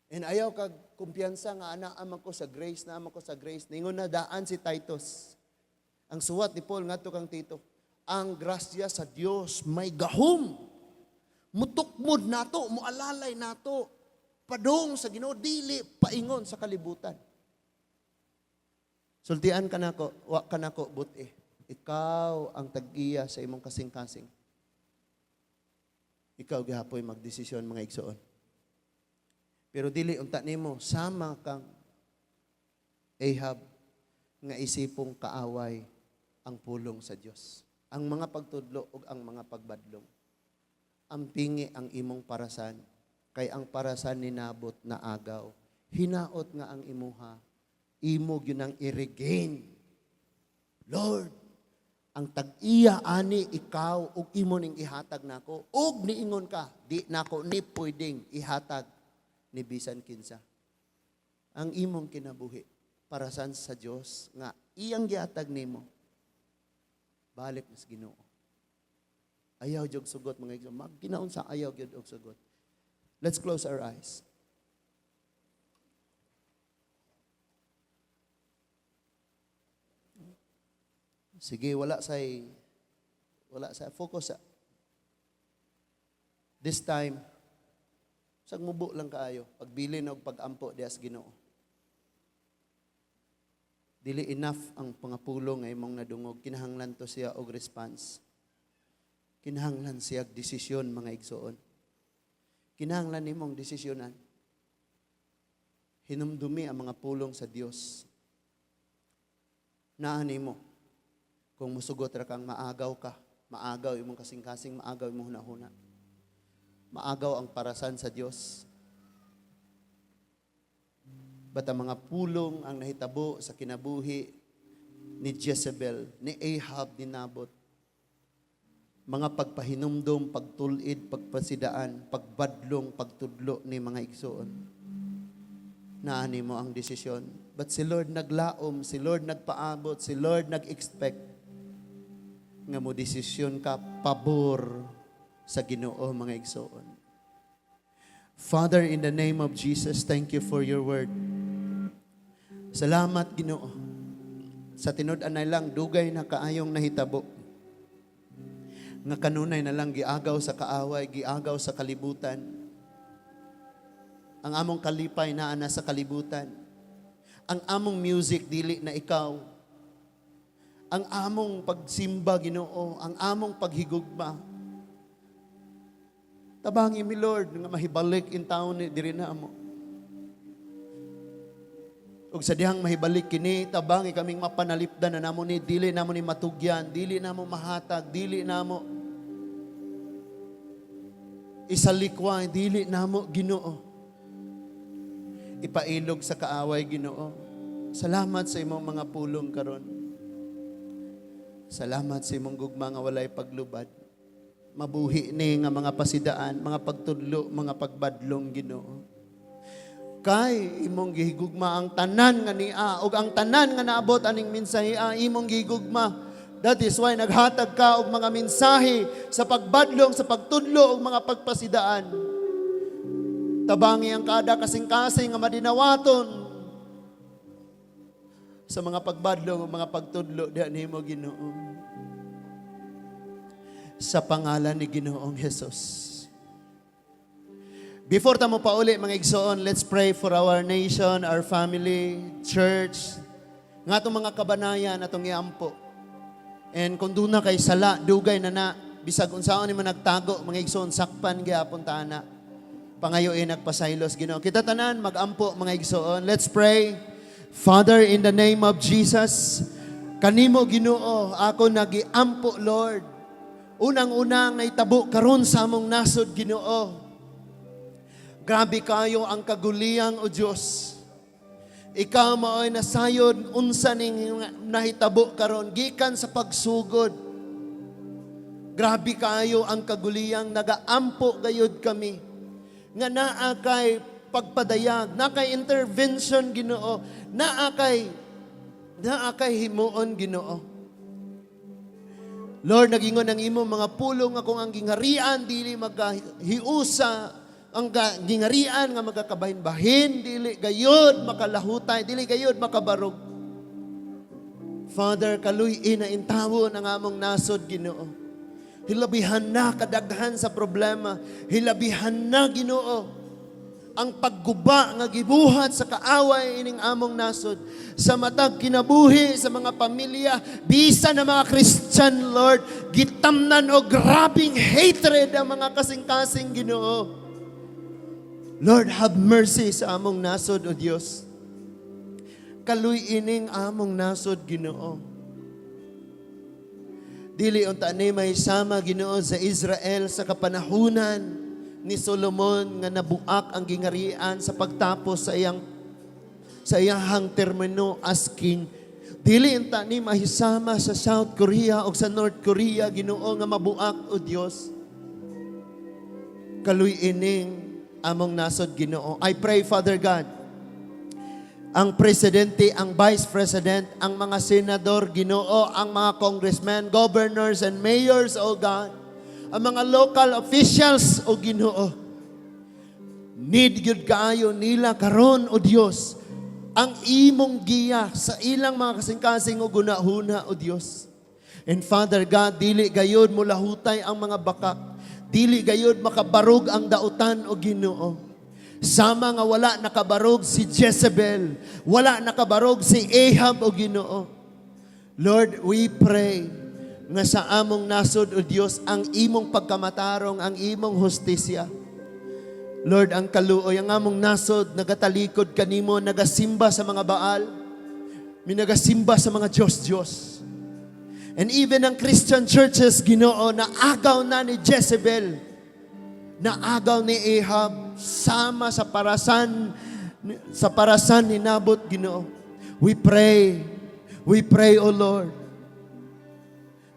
And ayaw kag kumpiyansa nga ana aman ko sa grace, na aman ko sa grace. Ningon na daan si Titus. Ang suwat ni Paul ngadto kang Tito, ang grasya sa Dios may gahom. Mutukmod nato, mualalay nato. Padung sa Ginoo, dili paingon sa kalibutan. Sultian ka nako, wa ka nako buti. Ikaw ang tag-iya sa imong kasing-kasing. Ikaw gihapoy magdesisyon, mga igsoon. Pero dili unta nimo sama kang Ahab nga isipong kaaway ang pulong sa Dios. Ang mga pagtudlo ug ang mga pagbadlong. Ampingi ang imong parasan kay ang parasan ni Nabot na agaw. Hinaot nga ang imuha, imo gyud ang i-regain. Lord, ang tag-iya ani ikaw ug imo ning ihatag nako ug niingon ka, di nako ni pwedeng ihatag ni bisan kinsa. Ang imong kinabuhi parasan sa Dios nga iyang gihatag nimo. Balik mas Ginoo. Ayaw jud sugot, mga igsoon. Magginaon sa ayaw gyud og sugot. Let's close our eyes. Sige, wala sa focus sa this time. Sag mubo lang kaayo pagbilin og pagampo diha sa Ginoo. Dili enough ang pangapulong nga imong nadungog, kinahanglan to siya og response. Kinahanglan siya og desisyon, mga igsoon. Kinahanglan nimong desisyonan. Hinumdumi ang mga pulong sa Dios. Naa nimo kung musugot ra kang maagaw ka, maagaw imong kasing-kasing, maagaw imong hunahuna. Maagaw ang parasan sa Dios. But ang mga pulong ang nahitabo sa kinabuhi ni Jezebel, ni Ahab, ni Nabot, mga pagpahinumdom, pagtulid, pagpasidaan, pagbadlong, pagtudlo ni mga igsoon. Naani mo ang desisyon. But si Lord naglaom, si Lord nagpaabot, si Lord nag-expect nga mo desisyon ka pabor sa Ginoo, mga igsoon. Father, in the name of Jesus, thank you for your word. Salamat, Ginoo. Sa tinud-anay lang, dugay na kaayong nahitabo. Nga kanunay na lang giagaw sa kaaway, giagaw sa kalibutan. Ang among kalipay naa na sa kalibutan. Ang among music dili na ikaw. Ang among pagsimba, Ginoo, ang among paghigugma. Tabangi mi, Lord, nga mahibalik in taon ni diri na amo. Ug sa dihang mahibalik kini, tabangi kaming mapanalipdan na namo ni, dili namo ni matugyan, dili namo mahatag, dili namo isalikway, dili namo, Ginoo, ipailog sa kaaway, Ginoo. Salamat sa imong mga pulong karon. Salamat sa imong gugma nga walay paglubad. Mabuhi ni nga mga pasidaan, mga pagtudlo, mga pagbadlong, Ginoo. Kay imong gihigugma ang tanan nga nia ug ang tanan nga naabot aning mensahe ang imong gihigugma. That is why naghatag ka og mga mensahe sa pagbadlong, sa pagtudlo ug mga pagpasidaan. Tabangi ang kada kasing-kasing nga madinawaton sa mga pagbadlong ug mga pagtudlo diha nimo, Ginoo. Sa pangalan ni Ginoong Jesus. Before ta mo pauli, mga igsoon, let's pray for our nation, our family, church, nga atong mga kabanayan atong iampo. And kung duna kay sala, dugay na na, bisag unsaon ni man nagtago, mga igsoon, sakpan gyapon ta na. Pangayoin nagpasaylos, Ginoo. Kita tanan magampo, mga igsoon. Let's pray. Father, in the name of Jesus, kanimo, Ginoo, ako nagiampo, Lord. Unang-unang naitabo karon sa among nasod, Ginoo. Grabe kayo ang kaguliyang, o Diyos. Ikaw mao'y nasayod unsa ning nahitabo karon gikan sa pagsugod. Grabe kayo ang kaguliyang, nagaampo gayud kami nga naa kay pagpadayag, naa kay intervention, Ginoo, naa kay himuon, Ginoo. Lord, nagingon ang imong mga pulong nga kung ang gingharian dili magkahiusa, ang gingharian nga magkakabahin-bahin, dili gayod makalahutay, dili gayod makabarog. Father, kaluy-i na intawon ang among nasod, Ginoo. Hilabihan na kadaghan sa problema. Hilabihan na, Ginoo, ang pagguba nga gibuhat sa kaaway ining among nasod sa matag kinabuhi sa mga pamilya, bisan na mga Christian, Lord, gitamnan og grabing hatred ang mga kasing-kasing, Ginoo. Lord, have mercy sa among nasod, O Dios. Kaluy ining among nasod, Ginoo. Dili unta ni may sama, Ginoo, sa Israel sa kapanahunan ni Solomon nga nabuak ang gingarian sa pagtapos sa iyahang termino as king. Dili unta ni mahisama sa South Korea o sa North Korea, Ginoo, nga mabuak, O Dios. Kaluy ining among nasod, Ginoo. I pray, Father God, ang presidente, ang vice president, ang mga senador, Ginoo, ang mga congressmen, governors and mayors, O God, ang mga local officials, O Ginoo. Need gyud kaayo nila karon, O Dios, ang imong giya sa ilang mga kasing-kasing o gunahuna, O Dios. And Father God, dili gayod mulahutay ang mga bakak. Dili gayod makabarog ang dautan, O Ginoo. Sama nga wala nakabarog si Jezebel, wala nakabarog si Ahab, O Ginoo. Lord, we pray nga sa among nasod, O Dios, ang imong pagkamatarong, ang imong hustisya. Lord, ang kaluoy, ang among nasod, nagatalikod kanimo, nagasimba sa mga Baal, minagasimba sa mga Diyos-Diyos. And even ang Christian churches, Ginoo, naagaw na ni Jezebel, naagaw ni Ahab, sama sa parasan ni Nabot, Ginoo. We pray, O Lord,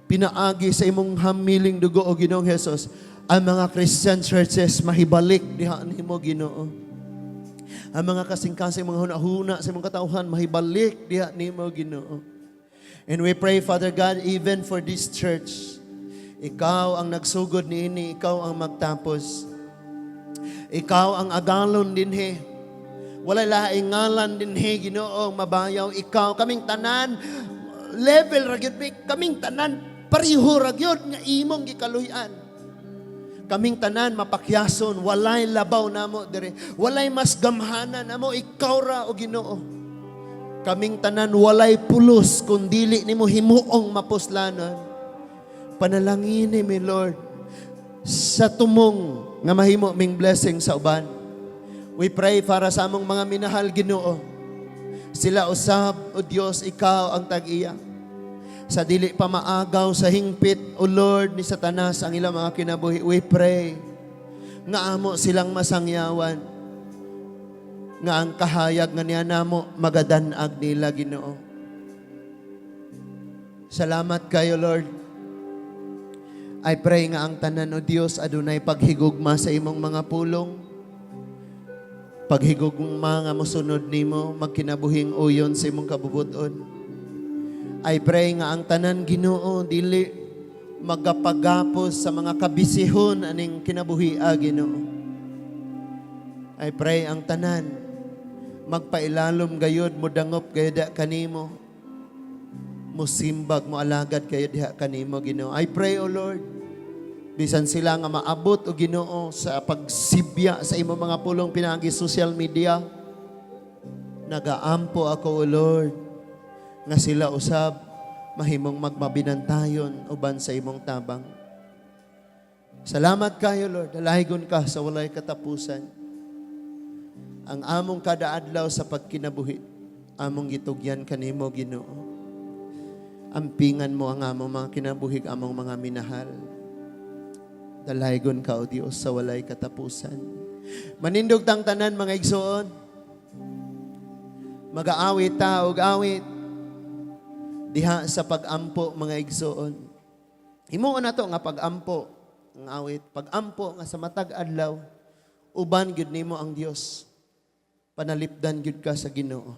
pinaagi sa imong hamiling dugo, O Ginoong Jesus, ang mga Christian churches mahibalik diha nimo, Ginoo. Ang mga kasing-kasing mga hunahuna sa imong katawhan mahibalik diha nimo, Ginoo. And we pray, Father God, even for this church. Ikaw ang nagsugod niini, ikaw ang magtapos. Ikaw ang agalon dinhi. Walay laing ngalan dinhi, Ginoo, mabayaw ikaw. Kaming tanan level ra gyud mi, kaming tanan pareho ra gyud nga imong gikaluy-an. Kaming tanan mapakyason, walay labaw namo dire. Walay mas gamhanan namo, ikaw ra, o Ginoo. Kaming tanan walay pulos kung dili nimo himuong mapuslanon. Panalangini mi, Lord, sa tumong nga mahimo ming blessing sa uban. We pray para sa among mga minahal, Ginoo. Sila usab, O Dios, ikaw ang tag-iya. Sa dili pa maagaw sa hingpit, O Lord, ni Satanas ang ilang mga kinabuhi. We pray nga amo silang masangyawan, nga ang kahayag nga niya namo magadan-ag nila, Ginoo. Salamat kayo, Lord. I pray nga ang tanan, O Dios, adunay paghigugma sa imong mga pulong. Paghigugma nga mosunod nimo, magkinabuhing uyon sa imong kabubut-on. I pray nga ang tanan, Ginoo, dili magapagapos sa mga kabisihon aning kinabuhi, Ginoo. I pray ang tanan magpailalom gayud, modangop gayud kanimo, musimbag, mo alagad kayo diha kanimo, Ginoo. I pray, O Lord, bisan sila nga maabot, o Ginoo, sa pagsibya sa imong mga pulong pinaagi social media, nagaampo ako, O Lord, nga sila usab mahimong magmabinantayon uban sa imong tabang. Salamat kayo, Lord. Dalaygon ka sa walay katapusan. Ang among kada adlaw sa pagkinabuhi, among gitugyan kanimo, Ginoo. Ampingan mo ang among mga kinabuhi, among mga minahal. Dalaygon ka, O Dios, sa walay katapusan. Manindog tang tanan, mga igsoon. Magaawit ta og awit diha sa pag-ampo, mga igsoon. Himuon nato nga pag-ampo ang awit, pag-ampo nga sa matag adlaw uban gyud nimo ang Dios. Panalipdan gyud ka sa Ginoo.